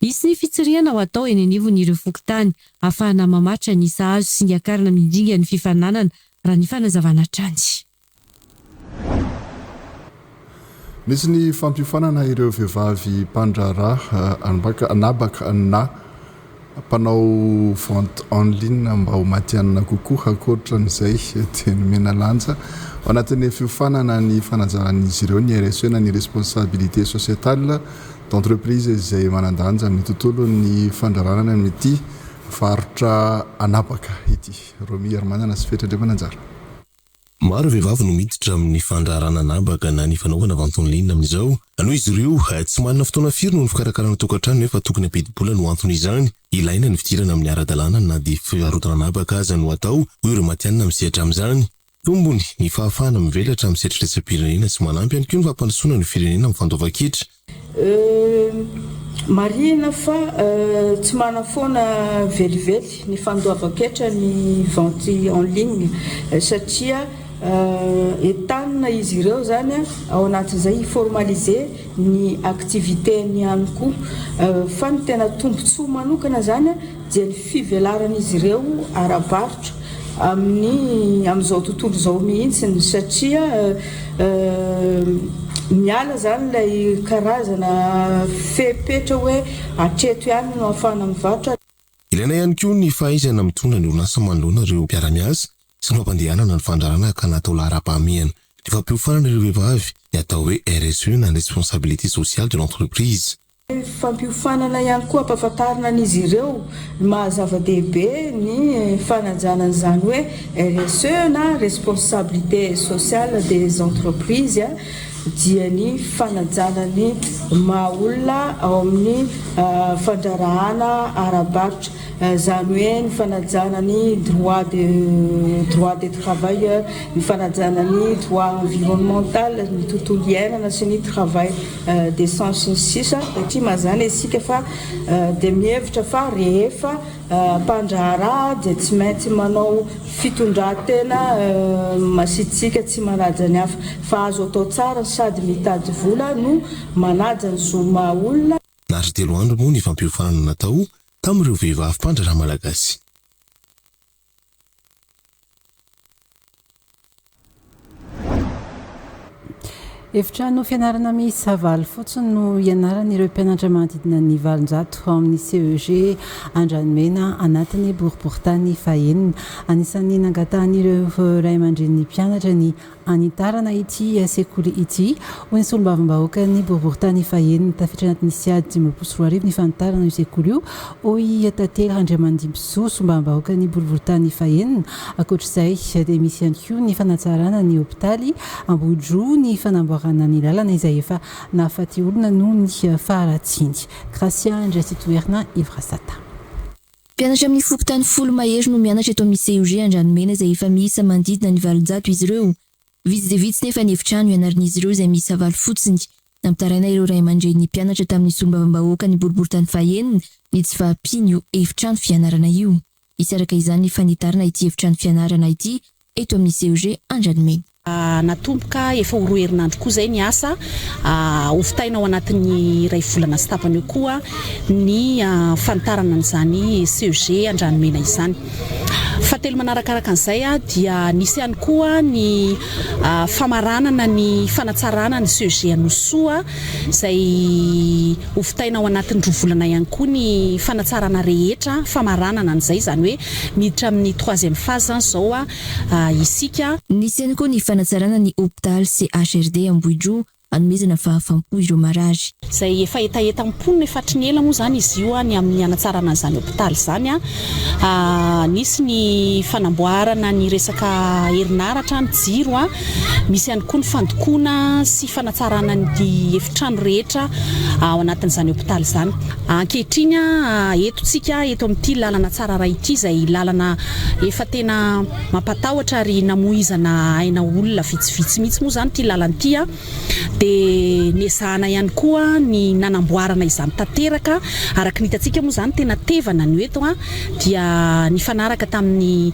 Speaker 3: Hisy ny fitsirihana ho atao eny anivon'ireo fokontany ahafahana mamaritra ny isa azo sy ny hiakarana amin'ny dingan'ny fifaninanana, raha ny fanazavana hatrany.
Speaker 1: Nisy ny fampiofanana ireo vehivavy mpandraharaha an'habaka na. Mpanao vente en ligne mba ho matihanina kokoa. Ankoatra an'izay dia nomena lanja ao anatin'ny fiofanana ny fanajaran'izy ireo ny RSE na ny Responsabilité Sociétale d'Entreprise izay manan-danja amin'ny tontolon'ny fandraranana amin'ity varotra an'habaka ity. Romy Harimanana sy Fetra Andriamananjara.
Speaker 21: Maro vehivavy no miditra amin'ny fandraharahana an'habaka na ny fanaovana vente en ligne amin'izao. Noho izy ireo tsy manana fotoana firy noho ny fikarakarana tokantrano nefa tokony hampidi-bola no anton'izany. Ilaina ny fidirana amin'ny ara-dalàna na dia fivarotana an'habaka aza no atao, hoy ireo matihanina misehatra amin'izany. Tombony ny fahafahana mivelatra amin'ny sehatra iraisam-pirenena sy manampy ihany koa ny fampandrosoana ny firenena amin'ny fandoavan-ketra.
Speaker 22: Marihina fa tsy manafoana velively ny fandoavan-ketra ny vente en ligne satria entanina izy ireo izany ao anatin'izay hi-formaliser ny activité-ny ihany koa fa ny tena tombontsoa manokana izany dia ny fivelaran'izy ireo ara-barotra amin'ny amin'izao tontolo izao mihitsy satria miala izany ilay karazana fepetra hoe hatreto ihany no ahafahana mivarotra.
Speaker 21: Ilaina ihany koa ny fahaizana mitondra ny orinasa manoloana ireo mpiara-miasa sy ny fampandehanana ny fandrarana ka natao laharam-pahamehana ny fampiofanana ireo vehivavy ny atao hoe RSE na Responsabilité Sociale de l'Entreprise.
Speaker 22: Fampiofanana ihany koa ampahafantarina an'izy ireo ny maha zava-dehibe ny fanajana an'izany hoe RSE na Responsabilité Sociale des Entreprises dia ny fanajana ny maha olona ao amin'ny fandraharahana ara-barotra. Izany hoe ny fanajana ny droit de droit des travailleurs, ny fanajana ny droit environnemental, ny tontolo iainana sy ny travail décent sy ny sisa Satria mazàna isika fa dia mihevitra fa rehefa mpandraharaha dia tsy maintsy manao fitondran-tena masiatsiaka tsy manaja ny hafa. Fa azo atao tsara sady mitady vola no manaja ny zo maha olona.
Speaker 21: Naharitra telo andro moa ny fampiofanana natao tamin'ireo vehivavy mpandraharaha malagasy.
Speaker 2: Efitrano fianarana miisa valo fotsiny no ianaran'ireo mpianatra manodidina ny 800 ao amin'ny CEG Andranomena anatin'ny boriborintany fahenina. Anisan'ny nangatahan'ireo ray aman-drenin'ny mpianatra ny Hanitarana ity sekoly ity, hoy ny solombavambahoakan'ny boriborintany fahenina. Tafiditra anatin'ny Siad 2025 ny fanitarana io sekoly io, hoy i Tantely Randriamandimbisoa, solombavambahoakan'ny boriborintany fahenina. Ankoatra izay dia misy ihany koa ny fanatsarana ny hopitaly Ambohidroa, ny fanamboarana ny lalana izay efa nahafaty olona noho ny faharatsiany. Gracia Andriatsitoherina Yves Rasata.
Speaker 16: Mpianatra amin'ny fokontany folo mahery no mianatra eto amin'ny CEG Andranomena izay efa miisa manodidina ny 800 izy ireo. Vitsy dia vitsy nefa ny efitrano ianaran'izy ireo izay miisa valo fotsiny. Nampitaraina ireo ray aman-drenin'ny mpianatra tamin'ny solombavambahoaka ny boriborintany fahenina ny tsy fahampian'io efitrano fianarana io. Hisy araka izany ny fanitarana ity efitrano fianarana ity eto amin'ny CEG Andranomena.
Speaker 23: Natomboka efa ho roa herinandro koa izay ny asa, hovitaina ao anatin'ny iray volana sy tapany eo koa ny fanitarana an'izany CEG Andranomena izany. Fahatelo manarakaraka an'izay dia nisy ihany koa ny famaranana ny fanatsarana ny CEG Anosisoa izay hovitaina ao anatin'ny roa volana ihany koa ny fanatsarana rehetra, famaranana an'izay, izany hoe miditra amin'ny troisième phase izany izao isika.
Speaker 16: Nisy ihany koa ny fanatsarana ny hopitaly CHRD Ambohidroa hanomezana fahafam-po ireo marary.
Speaker 23: Izay efa hetahetan'ny mponina efa hatry ny ela moa izany izy io ny amin'ny hanatsarana an'izany hopitaly izany. Nisy ny fanamboarana ny resaka herinaratra, ny jiro, misy ihany koa ny fandokoana sy fanatsarana ny efitrano rehetra ao anatin'izany hopitaly izany. Ankehitriny eto tsika eto amin'ity lalana Tsararay ity izay lalana efa tena mampatahotra ary namoizana aina olona vitsivitsy mihitsy moa izany ity lalana ity dia nezahana ihany koa ny nanamboarana izany tanteraka araka ny hitantsika moa izany tena tevana ny eto dia nifanaraka tamin'ny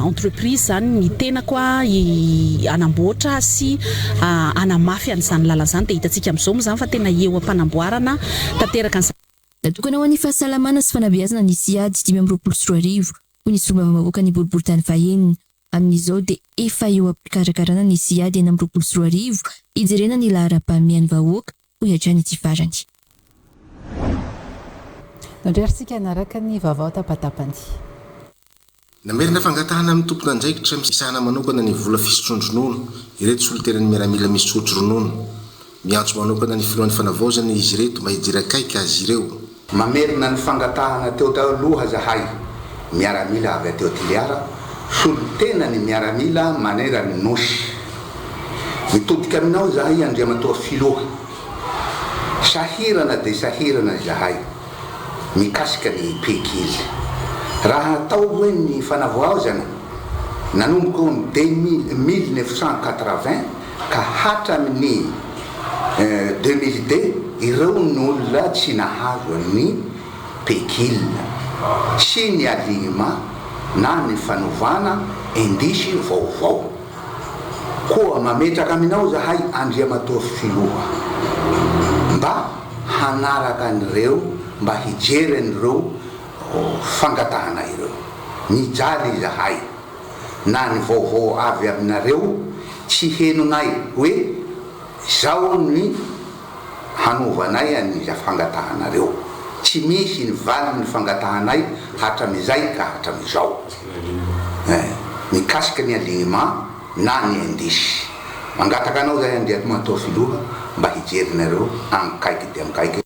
Speaker 23: entreprise izany ny tenako hanamboatra sy hanamafy an'izany lalana izany dia hitantsika amin'izao moa izany fa tena eo am-panamboarana tanteraka an'izany
Speaker 16: Natokana ho an'ny fahasalamana sy fanabeazana ny Siad 2025, hoy ny solombavambahoakan'ny boriborintany fahenina. Amin'izao dia efa eo am-pikarakarana ny Siad 2026 hijerena ny laharam-pahamehan'ny vahoaka, hoy hatrany ity farany.
Speaker 2: Nandrearintsika hanaraka ny vaovao tapatapany.
Speaker 4: Namerina fangatahana amin'ny tompon'andraikitra misahana manokana ny vola fisotroan-dronono ireto solontenan'ny miaramila misotro ronono. Miantso manokana ny filohan'ny fanavaozana izy ireto mba hijery akaiky azy ireo.
Speaker 5: Mamerina ny fangatahana teo taloha zahay miaramila avy ateo Toliara, solontena ny miaramila manerany Nosy. Mitodika aminao izahay Andriamatoa Filoha. Sahirana dia sahirana izahay mikasika ny Pekil. Raha atao hoe ny fanavoaozana nanomboka eo amin'ny 2980 ka hatramin'ny 2002 ireo ny olona tsy nahazo ny Pekil sy ny alignement na ny fanovana indice vaovao. Koa mametraka aminao zahay Andriamatoa Filoha mba hanaraka an'ireo mba hijery an'ireo fangatahana ireo. Mijaly izahay na ny vaovao avy aminareo tsy henonay hoe zao ny hanovanay an'iza fangatahanareo. Tsy misy ny valin'ny fangatahanay hatramizay ka hatramizao. Eh, mikasika ny alignement na ny indice. Mangataka anao zahay Andriamatoa Filoha mba hijery nareo ankaiky dia ankaiky.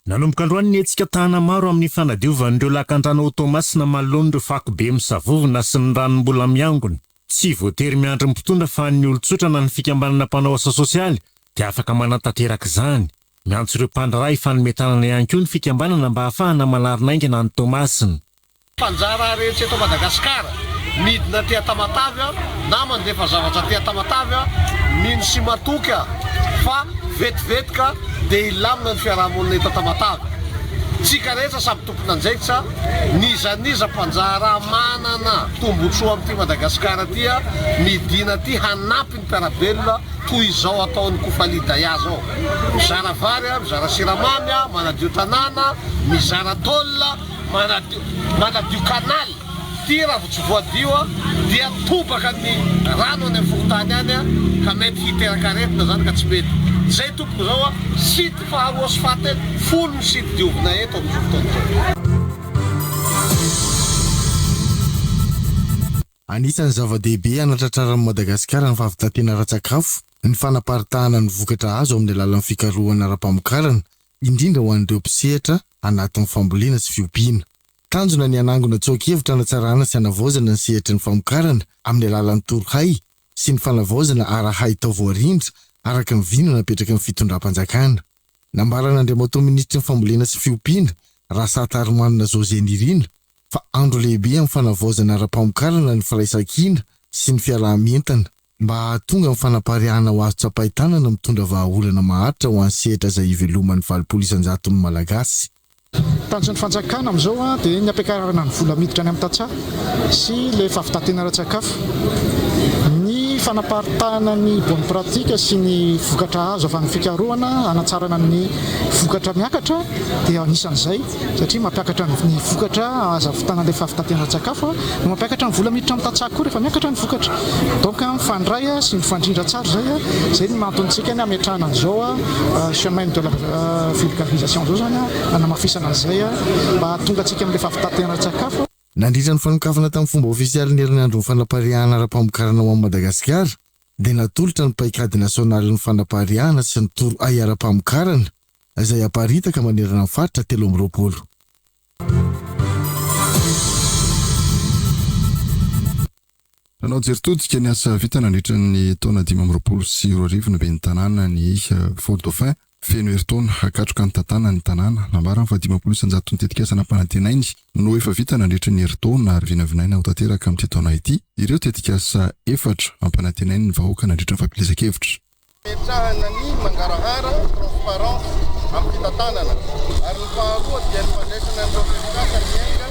Speaker 6: Nanomboka androany ny hetsika Tahana maro amin'ny fanadiovan'ireo lakandrano ao Toamasina manoloana ireo fako be misavovona sy ny rano mbola miangona. Tsy voatery miandry ny mpitondra fa ny olon-tsotra na ny fikambanana mpanao asa sosialy dia afaka manatanteraka izany. Miantso ireo mpandraharaha hifanome tanana ihany koa ny fikambanana mba hahafahana manarina haingana an'i Toamasina.
Speaker 7: Mpanjara rehetra eto Madagasikara midina aty Tamatave na mandefa zavatra aty Tamatave mino sy matoky fa vetivety ka dia hilamina ny fiaraha-monina eto Tamatave. Tsika rehetra samy tompon'andraikitra, n'iza n'iza mpanjara manana tombotsoa amin'ity Madagasikara ity midina aty hanampy ny mpiara-belona toy izao ataon'i Kofali Daya zao. Mizara vary, mizara siramamy, manadio tanàna, mizara tôle. Manadio manadio canal ty raha vao tsy voadio dia tobaka ny rano any amin'ny fokontany any ka mety hiteraka aretina zany ka tsy mety. Zay tompoko zao a site faharoa sy fahatelo, folo ny site diovina eto amin'izao fotoana izao.
Speaker 4: Anisan'ny zava-dehibe hanatratraran'i Madagasikara ny fahavitan-tena ara-tsakafo ny fanaparitahana ny vokatra azo amin'ny alalan'ny fikarohana ara-pamokarana indrindra ho an'ireo mpisehatra anatin'ny fambolena sy fiompiana. Tanjona ny hanangona tsoa-kevitra hanatsarana sy hanavaozana ny sehatry ny famokarana amin'ny alalan'ny torohay sy ny fanavaozana ara-haitao voarindra araka ny vina napetraky ny fitondram-panjakana. Nambaran'Andriamatoa Minisitry ny Fambolena sy Fiompiana, Rasatarimanana José Nirina, fa andro lehibe amin'ny fanavaozana ara-pamokarana ny firaisankina sy ny fiaraha-mientana. Mba hahatonga ny fanapariahana ho azo tsapain-tanana mitondra vahaolana maharitra ho an'ny sehatra izay iveloman'ny 80 isan-jaton'ny Malagasy.
Speaker 24: Tanjon'ny fanjakana amin'izao dia ny hampiakarana ny vola miditra any amin'ny tantsaha sy ilay fahavitan-tena ara-tsakafo. Ny fanaparitahana ny bonne pratique sy ny vokatra azo avy amin'ny fikarohana hanatsarana ny vokatra miakatra dia anisan'izay. Satria mampiakatra ny vokatra ahavitana ilay fahavitan-tena ara-tsakafo no mampiakatra ny vola miditra amin'ny tantsaha koa rehefa miakatra ny vokatra. Donc mifandray sy mifandrindra tsara izay. Izay no antontsika ny hametrahana an'izao semaine de la vulgarisation izao izany, hanamafisana an'izay mba hahatonga antsika amin'ilay fahavitan-tena ara-tsakafo.
Speaker 4: Nandritra ny fanokafana tamin'ny fomba ofisialy ny herinandron'ny fanapariahana ara-pamokarana ho an'i Madagasikara dia natolotra ny paikady nasionalin'ny fanapariahana sy ny torohay ara-pamokarana izay aparitaka manerana ny faritra 23.
Speaker 1: Nanao jery todika ny asa vita nandritra ny taona 2025 ny ben'ny tanàna ny Fort Dauphin. Feno herintaona katroka nitantanany ny tanàna. Nambarany fa 50 isan-jaton'ny tetikasa nampanantenainy no efa vita nandritra ny herintaona ary vinavinaina ho tanteraka amin'ity taona ity ireo tetikasa efatra nampanantenainy ny vahoaka nandritra ny fampielezan-kevitra.
Speaker 25: Fametrahana ny mangarahara, transparence, amin'ny fitantanana ary ny faharoa dia ny fandraisana an'ireo tetikasa miainga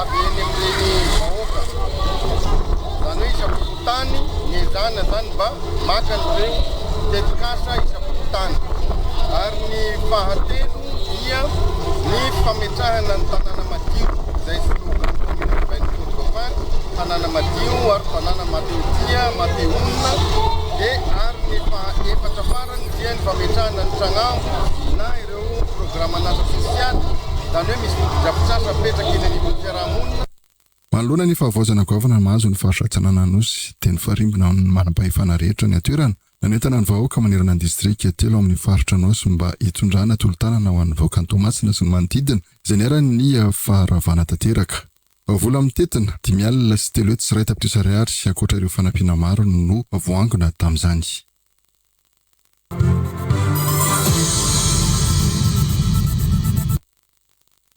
Speaker 25: avy eny amin'ireny vahoaka, izany hoe isam-pokontany, niezahana izany mba maka an'ireo tetikasa isam-pokontany ary ny fahatelo dia ny fametrahana ny tanàna madio izay slogan commune urbaine Fort Dauphin, tanàna madio ary tanàna mahatehotia, mahatehonina, dia ary ny faha. efatra farany dia ny fametrahana ny tragnambo na ireo programan'asa sosialy, izany hoe misy fotodrafitrasa apetraka eny anivon'ny fiarahamonina.
Speaker 1: Manoloana ny fahavoazana goavana mahazo ny faritra Atsinanana Anosy dia nifarimbona amin'ny manam-pahefana rehetra ny an-toerana. Nanentana ny vahoaka manerana ny distrika telo amin'ny faritra Anôsy mba hitondrana tolo-tanana ho an'ny vahoakan'i Toamasina sy ny manodidina izay niharan'ny faharavana tanteraka. Vola mitentina 350 tapitrisa ariary ankoatra ireo fanampiana maro no voaangona tamin'izany.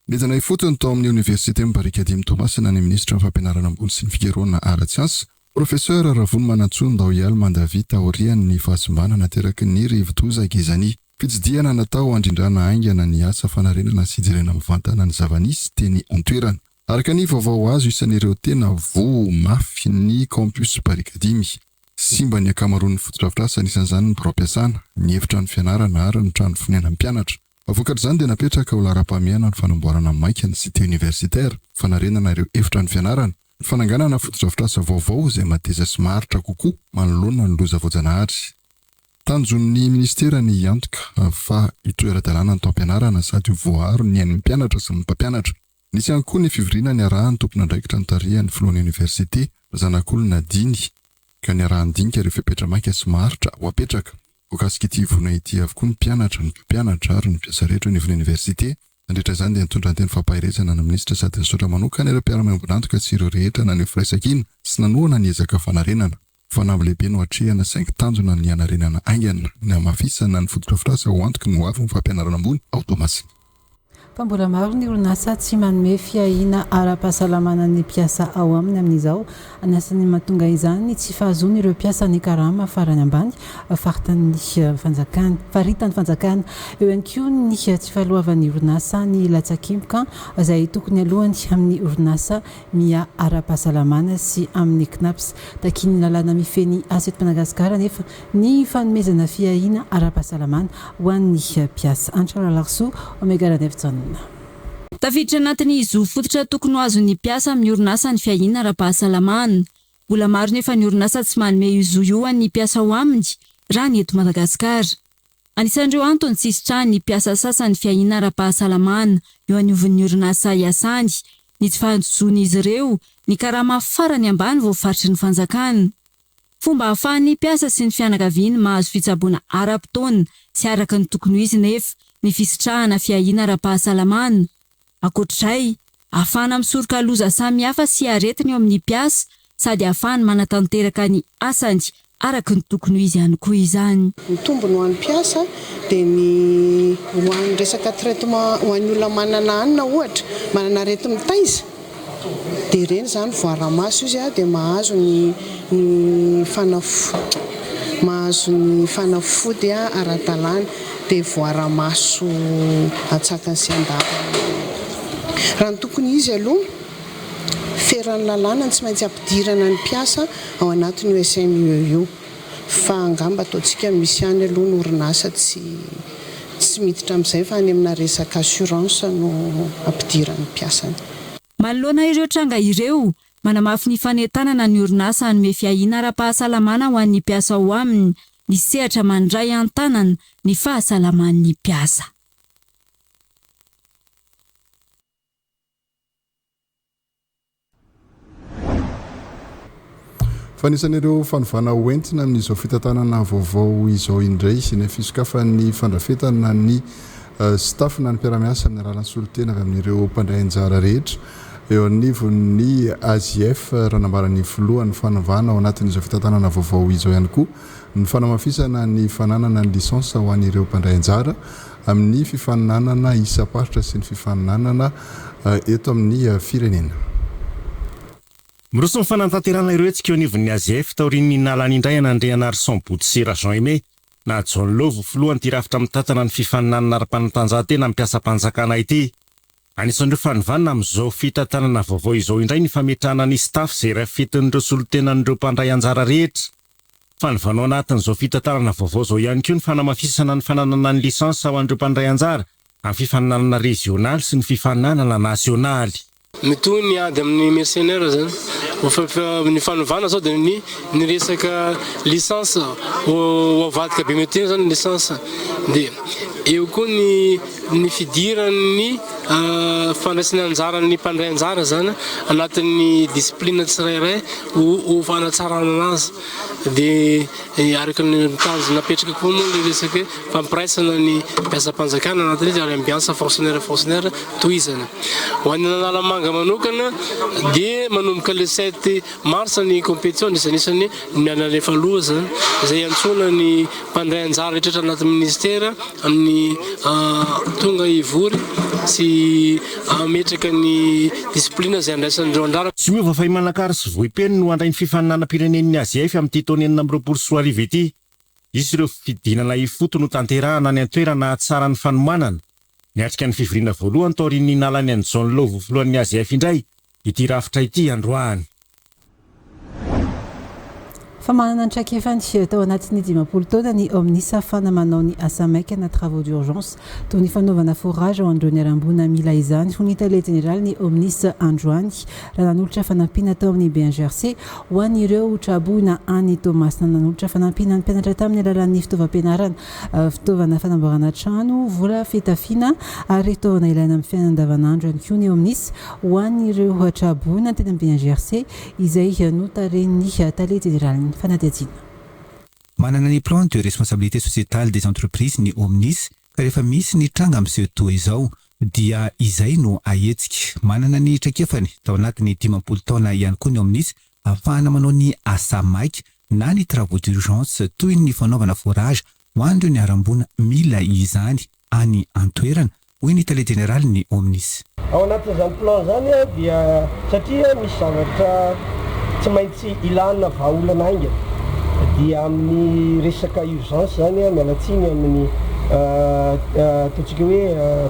Speaker 1: Nidina ifotony tao amin'ny Oniversiten'i Barikadimy Toamasina ny Minisitry ny Fampianarana Ambony sy ny Fikarohana ara-tsiansa, Profesora Ravonimanantsoa Ndaohialy Mandavi taorian'ny fahasimbana nateraky ny rivodoza Gezani. Fitsidihana natao handrindrana haingana ny asa fanarenana sy hijerena mivantana ny zava-nisy teny an-toerana. Araka ny vaovao azo, isan'ireo tena voa mafy ny Campus Barikadimy. Simba ny ankamaroan'ny fotodrafitrasa, anisan'izany ny biraom-piasana, ny efitrano fianarana ary ny trano fonenan'ny mpianatra. Vokatr'izany dia napetraka ho laharam-pahamehana ny fanamboarana maika ny cité universitaire, fanarenana ireo efitrano fianarana, ny fananganana fotodrafitrasa vaovao izay mateza sy maharitra kokoa manoloana ny loza voajanahary. Tanjon'ny minisitera ny hiantoka fa hitohy ara-dalàna ny taom-pianarana sady ho voaaro ny ain'ny mpianatra sy ny mpampianatra. Nisy ihany koa ny fivoriana niarahan'ny tompon'andraikitra notarihan'ny filohan'ny oniversite, Zanakolona Diny, ka niaraha-nidinika ireo fepetra maika sy maharitra ho apetraka. Voakasik'ity voina ity avokoa ny mpianatra, ny mpampianatra ary ny mpiasa rehetra eo anivon'ny oniversite. Nandritra izany dia nitondra ny teny fampaherezana ny minisitra sady nisaotra manokana ireo mpiara-miombon'antoka sy ireo rehetra naneho firaisankina sy nanohana ny ezaka fanarenana. Fanamby lehibe no atrehina saingy tanjona ny hanarenana haingana ny hamafisana ny fotodrafitrasa ho antoky ny hoavin'ny fampianarana ambony ao Toamasina.
Speaker 2: Fa mbola maro ny orinasa tsy manome fiahiana ara-pahasalamana ny mpiasa ao aminy amin'izao. Anisan'ny mahatonga izany ny tsy fahazoan'ireo mpiasa ny karama farany ambany faritan'ny fanjakana, faritany fanjakana. Eo ihany koa ny tsy fahaloavan'ny orinasa ny latsakemboka izay tokony aloany amin'ny orinasa miahy ara-pahasalamana sy amin'ny Cnaps. Takian'ny lalàna mifehy ny asa eto Madagasikara anefa Ny fanomezana fiahiana ara-pahasalamana ho an'ny mpiasa. Antra Ralarisoa, Omega Ranaivojaona.
Speaker 3: Tafiditra anatin'ny zo fototra tokony ho azon'ny mpiasa amin'ny orinasa ny fiahiana ara-pahasalamana. Mbola maro nefa ny orinasa tsy manome io zo io ho an'ny mpiasa ao aminy, raha ny eto Madagasikara. Anisan'ireo antony tsy isitrahan'ny mpiasa sasany fiahiana ara-pahasalamana eo anivon'ny orinasa iasany, ny tsy fahazoan'izy ireo ny karama farany ambany voafaritry ny fanjakana. Fomba ahafahan'ny mpiasa sy ny fianakaviany mahazo fitsaboana ara-potoana sy araka ny tokony ho izy nefa ny fisitrahana fiahiana ara-pahasalamana. Ankoatr'izay, ahafahana misoroka loza samihafa sy aretina eo amin'ny mpiasa sady ahafahany manatanteraka ny asany araka ny tokony ho izy ihany koa izany.
Speaker 8: Ny tombony ho an'ny mpiasa dia ny ho an'ny resaka traitement ho an'ny olona manana anona ohatra, manana areti-mitaiza. Dia ireny izany voara-maso izy dia mahazo ny ny fanafody mahazo ny fanafody ara-dalàna dia voara-maso antsakany sy andavany. Raha ny tokony izy aloha, feran'ny lalàna ny tsy maintsy ampidirana ny mpiasa ao anatin'io SMIE io. Fa angamba ataontsika misy ihany aloha ny orinasa tsy tsy miditra amin'izay fa any amina resaka assurance no ampidirany ny mpiasany.
Speaker 3: Manoloana ireo tranga ireo, manamafy ny fanentanana ny orinasa hanome fiahiana ara-pahasalamana ho an'ny mpiasa ao aminy ny sehatra mandray an-tanana ny fahasalaman'ny mpiasa.
Speaker 1: Fa anisan'ireo fanovana hoentina amin'izao fitantanana vaovao izao indray ny fisokafan'ny fandrafetana ny staff na ny mpiara-miasa amin'ny alalan'ny solontena avy amin'ireo mpandray anjara rehetra eo anivon'ny AJF raha nambaran'ny filoha ny fanovana ao anatin'izao fitantanana vaovao izao ihany koa ny fanamafisana ny fananana ny licence ho an'ireo mpandray anjara amin'ny fifaninanana isam-paritra sy ny fifaninanana eto amin'ny firenena.
Speaker 6: Miroso ny fanatanterahana ireo hetsika eo anivon'ny AZF taorian'ny nalany indray an'Andrianarison Botosia Jean Aimé na John Love ho filohan'ity rafitra mitantana ny fifaninanana ara-panatanjahantena amin'ny mpiasam-panjakana ity. Anisan'ireo fanovana amin'izao fitantanana vaovao izao indray ny fametrahana ny staff izay rafetin'ireo solontenan'ireo mpandray anjara rehetra. Fanovana ao anatin'izao fitantanana vaovao izao ihany koa ny fanamafisana ny fananana ny licence ho an'ireo mpandray anjara amin'ny fifaninanana rezionaly sy ny fifaninanana nasionaly.
Speaker 9: Mitohy ny ady amin'ny mercenaires zany. Ny fanovana zao dia ny ny resaka licence ho avadika biométrique zany ny licence. Dia eo koa ny ny fidiran'ny fandraisana anjaran'ny mpandray anjara zany anatin'ny discipline tsirairay ho ho fanatsarana anazy. Dia araka ny tanjona napetraka koa moa ilay resaka hoe fampiraisana ny mpiasam-panjakana anatin'izy ary ambiance fonctionnaire fonctionnaire tohizana. Ho an'ny Analamanga manokana dia manomboka le 7 mars ny compétition anisan'isany ny nalefa aloha izany izay iantsoana ny mpandray anjara rehetra anatin'ny ministera amin'ny tonga hivory sy hametraka ny discipline izay andraisan'ireo andrara.
Speaker 6: Tsy miova fa i Manakara sy Vohipeno no handray ny fifaninanam-pirenen'ny AZF amin'ity taona 2026 ity. Hisy ireo fidinana ifotony hotanterahana any an-toerana hahatsara ny fanomanana. Niatrika ny fivoriana voalohany taorian'ny nalany an'i John Lowe ho filohan'ny AZF indray ity rafitra ity androany.
Speaker 2: Fa manana ny traikefany tao anatin'ny 50 taona ny Omnis ahafahana manao ny asa maika na travaux d'urgence toy ny fanaovana forage ho an'ireo niharam-boina mila izany, hoy ny tale jeneralin'ny Omnis androany raha nanolotra fanampiana tao amin'ny BNGRC ho an'ireo traboina any Toamasina. Nanolotra fanampiana ny mpianatra tamin'ny alalan'ny fitaovam-pianarana, fitaovana fanamboarana trano, vola fitafiana ary fitaovana ilaina amin'ny fiainana andavanandro ihany koa ny Omnis ho an'ireo traboina teny amin'ny BNGRC izay notarihin'ny tale jeneralin'ny fanadihadiana.
Speaker 10: Manana ny Plan de responsabilité sociétale des entreprises ny Omnis ka rehefa misy ny tranga miseho toa izao dia izay no ahetsika. Manana ny traikefany tao anatin'ny 50 taona ihany koa ny Omnis ahafahana manao ny asa maika na ny travaux d'urgence toy ny fanaovana forage ho an'ireo niharam-boina mila izany any an-toerana, hoy ny tale jeneralin'ny Omnis.
Speaker 11: Ao anatin'izany plan izany dia satria misy zavatra tsy maintsy ilana vahaolana haingana dia amin'ny resaka urgence izany, miala tsiny amin'ny ataontsika hoe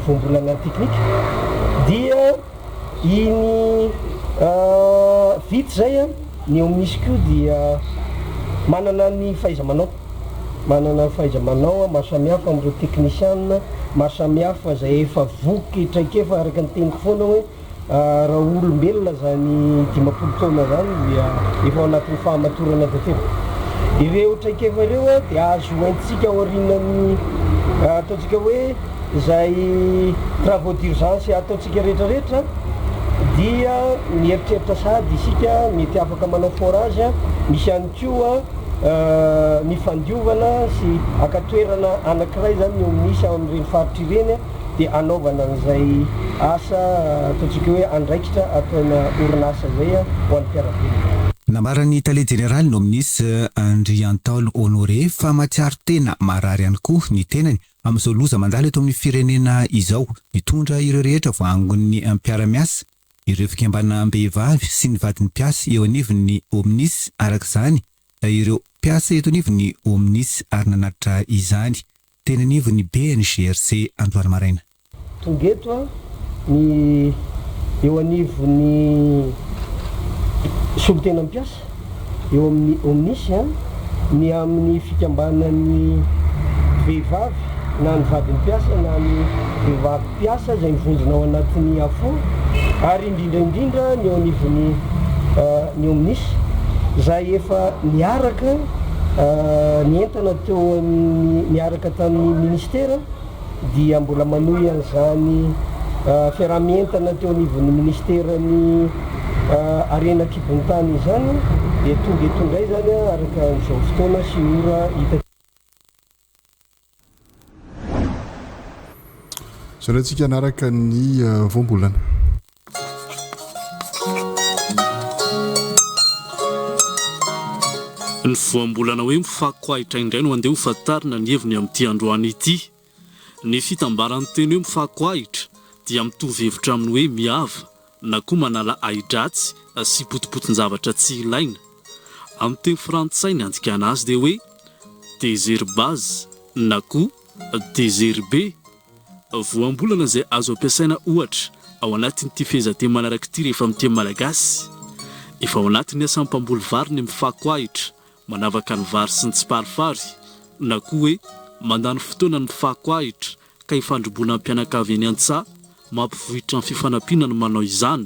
Speaker 11: voambolana teknika, dia Iny vita izay an, ny eo misy koa dia manana ny fahaiza-manao, manana fahaiza-manao maro samihafa amin'ireo teknisiana maro samihafa izay efa voky traikefa araka ny teniko foana hoe raha olombelona izany 50 taona izany dia efa ao anatin'ny fahamatorana tanteraka. Ireo traikefa ireo dia azo hoentintsika aorianan'ny ataontsika hoe Izay travaux d'urgence ataontsika rehetra rehetra dia mieritreritra sahady isika mety afaka manao forage, misy ihany koa ny fandiovana sy haka toerana anankiray izany ny misy ao amin'ireny faritra ireny dia hanaovana an'izay asa ataontsika hoe andraikitra ataona orinasa izay ho an'ny mpiara-belona.
Speaker 10: Nambaran'ny tale jeneralin'ny Omnis, Andriantaolo Honoré, fa mahatsiaro tena marary ihany koa ny tenany Amin'izao loza mandalo eto amin'ny firenena izao, mitondra ireo rehetra voaangon'ny mpiara-miasa, ireo fikambanam-behivavy sy ny vadin'ny mpiasa eo anivon'ny Omnis araka izany ireo mpiasa eto anivon'ny Omnis ary nanatitra izany teny anivon'ny BNGRC androany maraina.
Speaker 11: Tonga eto ny eo anivon'ny solontena mpiasa eo amin'ny Omnis, ny amin'ny fikambanan'ny vehivavy na ny vadin'ny mpiasa na ny vehivavy mpiasa izay mivondrona ao anatin'ny AFO ary indrindra indrindra ny eo anivon'ny ny Omnis izay efa niaraka nientana teo amin'ny niaraka tamin'ny ministera dia mbola manohy an'izany fiaraha-mientana teo anivon'ny minisiteran'ny harena an-kibon'ny tany izany dia tonga eto indray izany araka an'izao fotoana sy ora hita.
Speaker 1: Zarantsika hanaraka ny voambolana.
Speaker 12: Ny voambolana hoe mifako ahitra indray no andeha ho fantarina ny heviny amin'ity androany ity. Ny fitambaran'ny teny hoe mifako ahitra dia mitovy hevitra amin'ny hoe miava na koa manala ahi-dratsy sy potipotin-javatra tsy ilaina. Amin'ny teny frantsay ny andikana azy dia hoe désherbage na koa désherber. Voambolana izay azo ampiasaina ohatra ao anatin'ity fehezanteny manaraka ity rehefa miteny malagasy. Efa ao anatin'ny asan'ny mpamboly vary ny mifako ahitra, manavaka ny vary sy ny tsiparifary, na koa hoe mandany fotoana ny mifako ahitra ka ifandrobona mpianakavy eny an-tsaha, mampivohitra ny fifanampiana ny manao izany.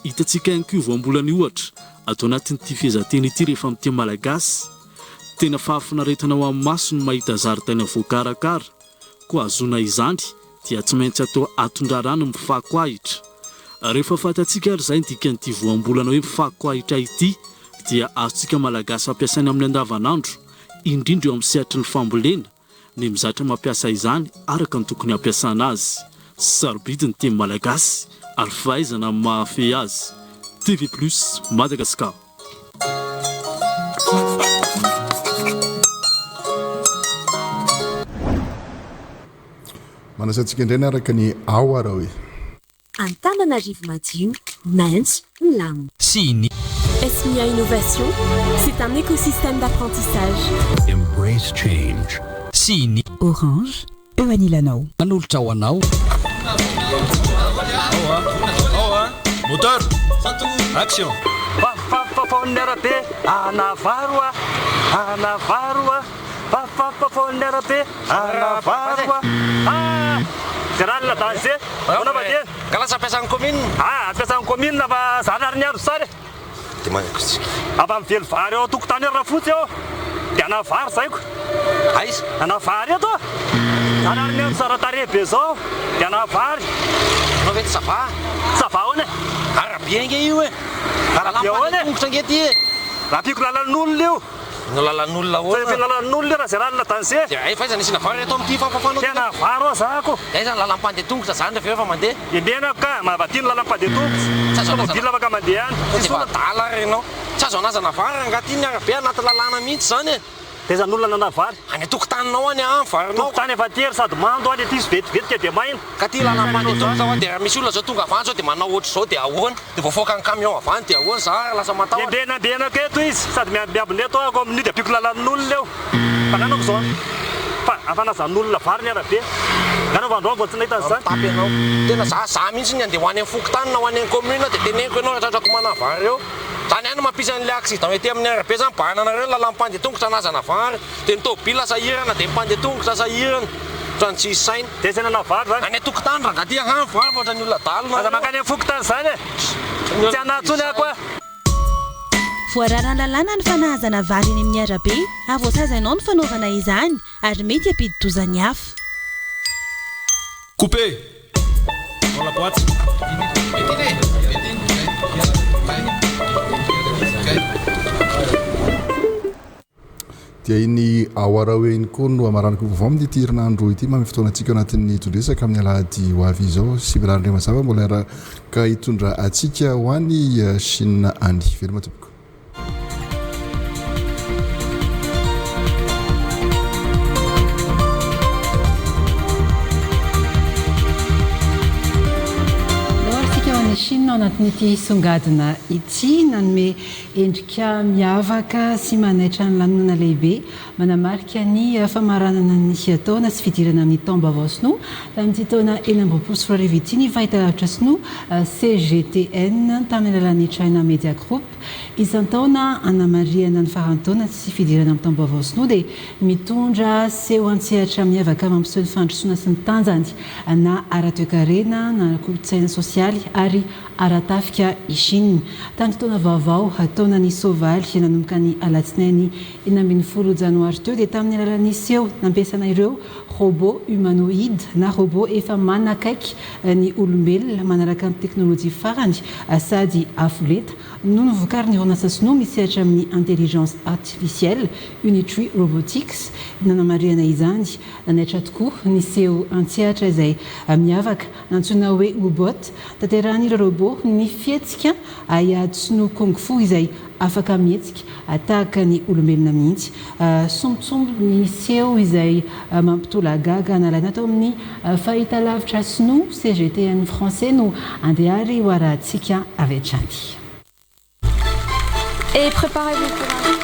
Speaker 12: Hitantsika ihany koa io voambolana io ohatra ato anatin'ity fehezanteny ity rehefa miteny malagasy, Tena fahafinaretana ho an'ny maso ny mahita zaridaina voakarakara, koa hahazoana izany dia tsy maintsy atao atondrarano mifako ahitra. Rehefa fantatsika ary izay ny dikan'ity voambolana hoe mifako ahitra ity dia azontsika Malagasy ampiasaina amin'ny andavanandro, indrindra eo amin'ny sehatry ny fambolena, ny mizatra mampiasa izany araka ny tokony hampiasana azy. Sarobidy ny teny malagasy ary fahaizana ny mahafehy azy. TV Plus Madagascar.
Speaker 1: Manasa antsika indray niaraka ny Ao ara hoe.
Speaker 13: Antananarivo madio, maitso, milamina.
Speaker 14: Sy ny.
Speaker 13: SMIA Innovation, c'est un écosystème d'apprentissage.
Speaker 14: Embrace change. Sy ny.
Speaker 15: Orange, eo anilanao.
Speaker 14: Manolotra ho anao.
Speaker 17: Moteur! Action!
Speaker 18: Fafafafaon'ny arabe, anavaro a! Anavaro a! Fafafafaon'ny arabe, anavaro a! Ah! Général danger! Ahoana fa dia?
Speaker 17: Nga lasa ampiasan'ny commune?
Speaker 18: Ah, ampiasan'ny commune fa za ary niandry sary e!
Speaker 17: Dia mangatsiaka.
Speaker 18: Afa mively vary ao an-tokotany eo Rafotsy eo. Dia hanao vary zaiko.
Speaker 17: Aiza?
Speaker 18: Hanao vary eto. Zany ary miandry tsara tarehy be zao. Dia hanao vary.
Speaker 17: Anao ve tsy ça va?
Speaker 18: Ça va ahoana e?
Speaker 17: Arabe ange io e!
Speaker 18: Arabe ahoana e?
Speaker 17: Tongotra ange ty e!
Speaker 18: Ampiako lalan'olona io.
Speaker 17: Ny lalan'olona ahoana?
Speaker 18: Ampiako lalan'olona io raha zay lalana danger.
Speaker 17: Dia aiza aiza nisy vary eto amin'ity fafafanao ty?
Speaker 18: Tena vary ao zako.
Speaker 17: Dia aiza ny lalam-pandeha tongotra zany rehefa eo efa mandeha?
Speaker 18: Embenako ka, mahavadino ny lalam-pandeha tongotra.
Speaker 17: Tsy azo anazana.
Speaker 18: Tomobile afaka mandeha any.
Speaker 17: Sao dia efa adala ary ianao. Tsy azo anazana vary rangaha ty ny arabe anaty lalàna mihitsy izany e.
Speaker 18: Dia aiza ny olona nanao vary?
Speaker 17: Any an-tokotaninao any an, varinao.
Speaker 18: Tokotany efa tery sady mando any aty sy vetivetika dia maina.
Speaker 17: Ka ty lalam-pandeha tongotra hoa dia raha misy olona zao tonga avy any zao dia manao ohatr'izao dia ahoana? Dia voafaokan'ny camion avy any dia ahoana? Za ary lasa matahotra.
Speaker 18: Embenambenako eto izy sady miambiambina eto aho amin'io dia ampiako lalan'olona eo. Fa nanaovy izao fa afanazan'olona vary ny arabe. Nanaovy androany vao tsy nahita an'izany.
Speaker 17: Mitapy ianao. Tena za za mihitsy ny andeha ho any amin'ny fokontany na ho any amin'ny commune dia teneniko ianao raha tratrako manavary eo. Zany ihany no mampisy an'ilay accident ety amin'ny arabe zany, bahana anareo ny lalan'ny mpandeha tongotra anazana vary, dia ny tôbila sahirana, dia ny mpandeha tongotra sahirana, ohatran'ny tsisy saina.
Speaker 18: Dia tsy hanana vary zany?
Speaker 17: Any an-tokotany rangahy ty aha, vary fa ohatran'ny olona adala nareo.
Speaker 18: Aza mankany amin'ny fokontany zany e! Tsy hanahy intsony aho koa.
Speaker 13: Voararan'ny lalàna ny fanahazana vary eny amin'ny arabe ary voasazy anao ny fanaovana izany ary mety hampidi-doza ny hafa.
Speaker 17: Coupé! Dans la boîte.
Speaker 1: Dia iny Aoaraoe iny koa no hamaranako vaovao amin'ity herinandro ity. Manome fotoana antsika ao anatin'ny tondresaka amin'ny alahady ho avy izao. Sy Mirary Mbola hiaraka hitondra antsika ho any Chine any. Veloma tompoko.
Speaker 2: Chine ao anatin'ity songadina ity nanome endrika miavaka sy manaitra ny lanonana lehibe manamarika ny famaranana ny taona sy fidirana amin'ny taom-baovao sinoa tamin'ity taona 2026 ity ny fahitalavitra sinoa CGTN tamin'ny alalan'ny China Media Group. Isan-taona hanamarihana ny faran'ny taona sy fidirana amin'ny taom-baovao sinoa dia mitondra seho an-tsehatra miavaka mampiseho ny fandrosoana sy ny tanjany na ara-toekarena na ara-kolontsaina sosialy ary ara-tafika i Chine. Tamin'ity taona vaovao, taonan'ny soavaly, nanomboka ny alatsinainy 16 janoary teo dia tamin'ny alalan'ny seho nampiasana ireo robot humanoïde na robot efa manakaiky ny olombelona manaraka ny teknolojia farany sady avo lenta no novokarin'ny orinasa sinoa misehatra amin'ny intelligence artificielle Unitree Robotics. Nanamarihana izany, nanaitra tokoa ny seho an-tsehatra izay miavaka nantsoina hoe Wubot. Tanterahan'ireo robot ny fihetsika haiady sinoa kung fu izay afaka mihetsika tahaka ny olombelona mihitsy. Sombintsombiny ny seho izay mampitolagaga nalaina tao amin'ny fahitalavitra sinoa CGTN français no andeha ary ho arahantsika avy hatrany.
Speaker 26: Et préparez-vous pour un.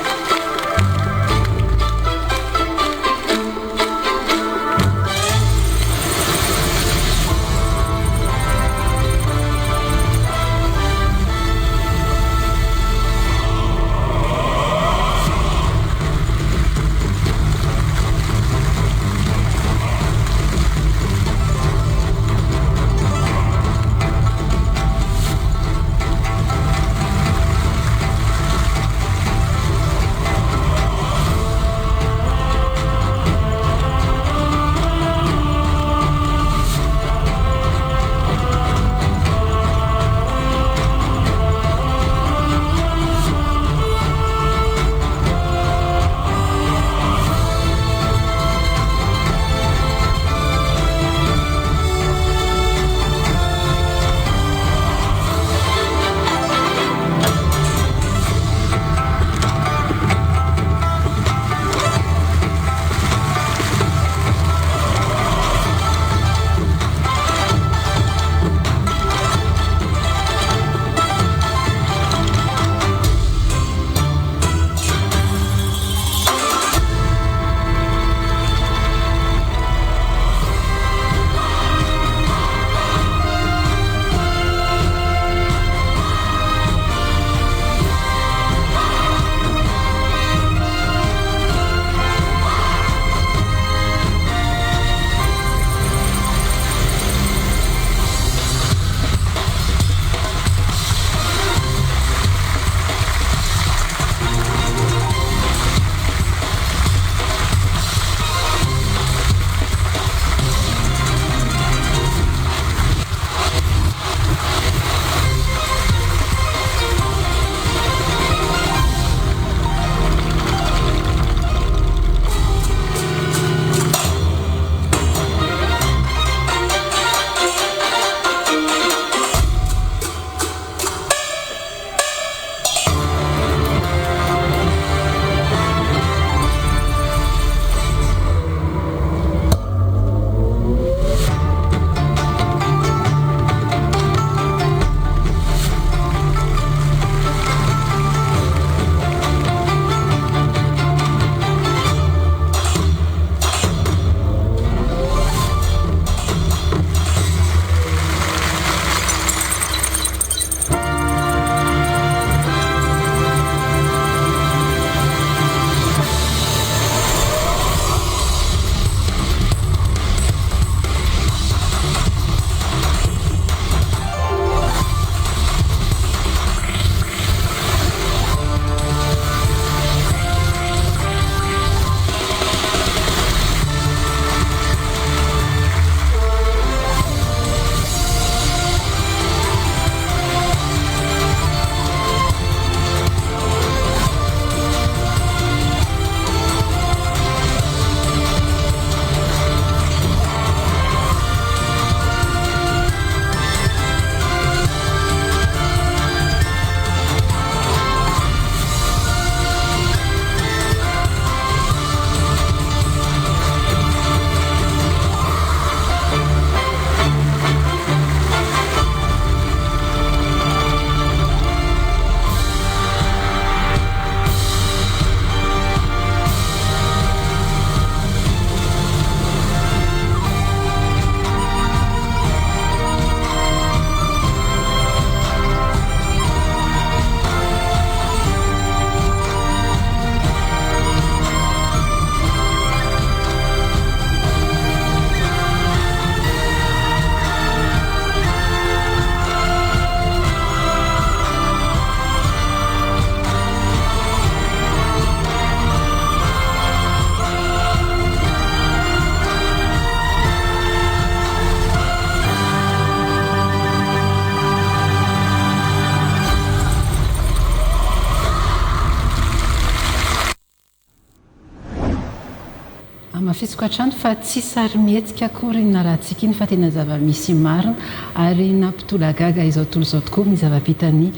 Speaker 2: Hamafisiko hatrany fa tsy sarimihetsika akory iny narahantsika iny fa tena zava-misy marina ary nampitolagaga izao tontolo izao tokoa ny zava-bitan'i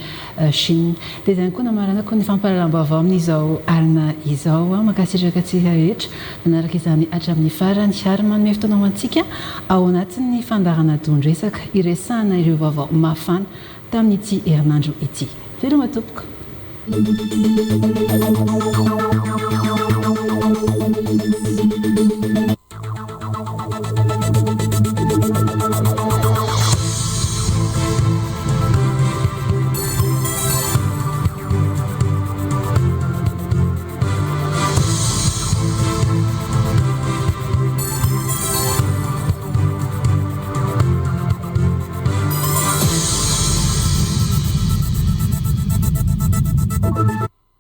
Speaker 2: Chine. Dia izay ihany koa namaranako ny fampahalalam-baovao amin'izao alina izao. Mankasitraka antsika rehetra nanaraka izany hatramin'ny farany ary manome fotoana ho antsika ao anatin'ny fandaharana don-dresaka hiresahana ireo vaovao mafana tamin'ity herinandro ity. Veloma tompoko.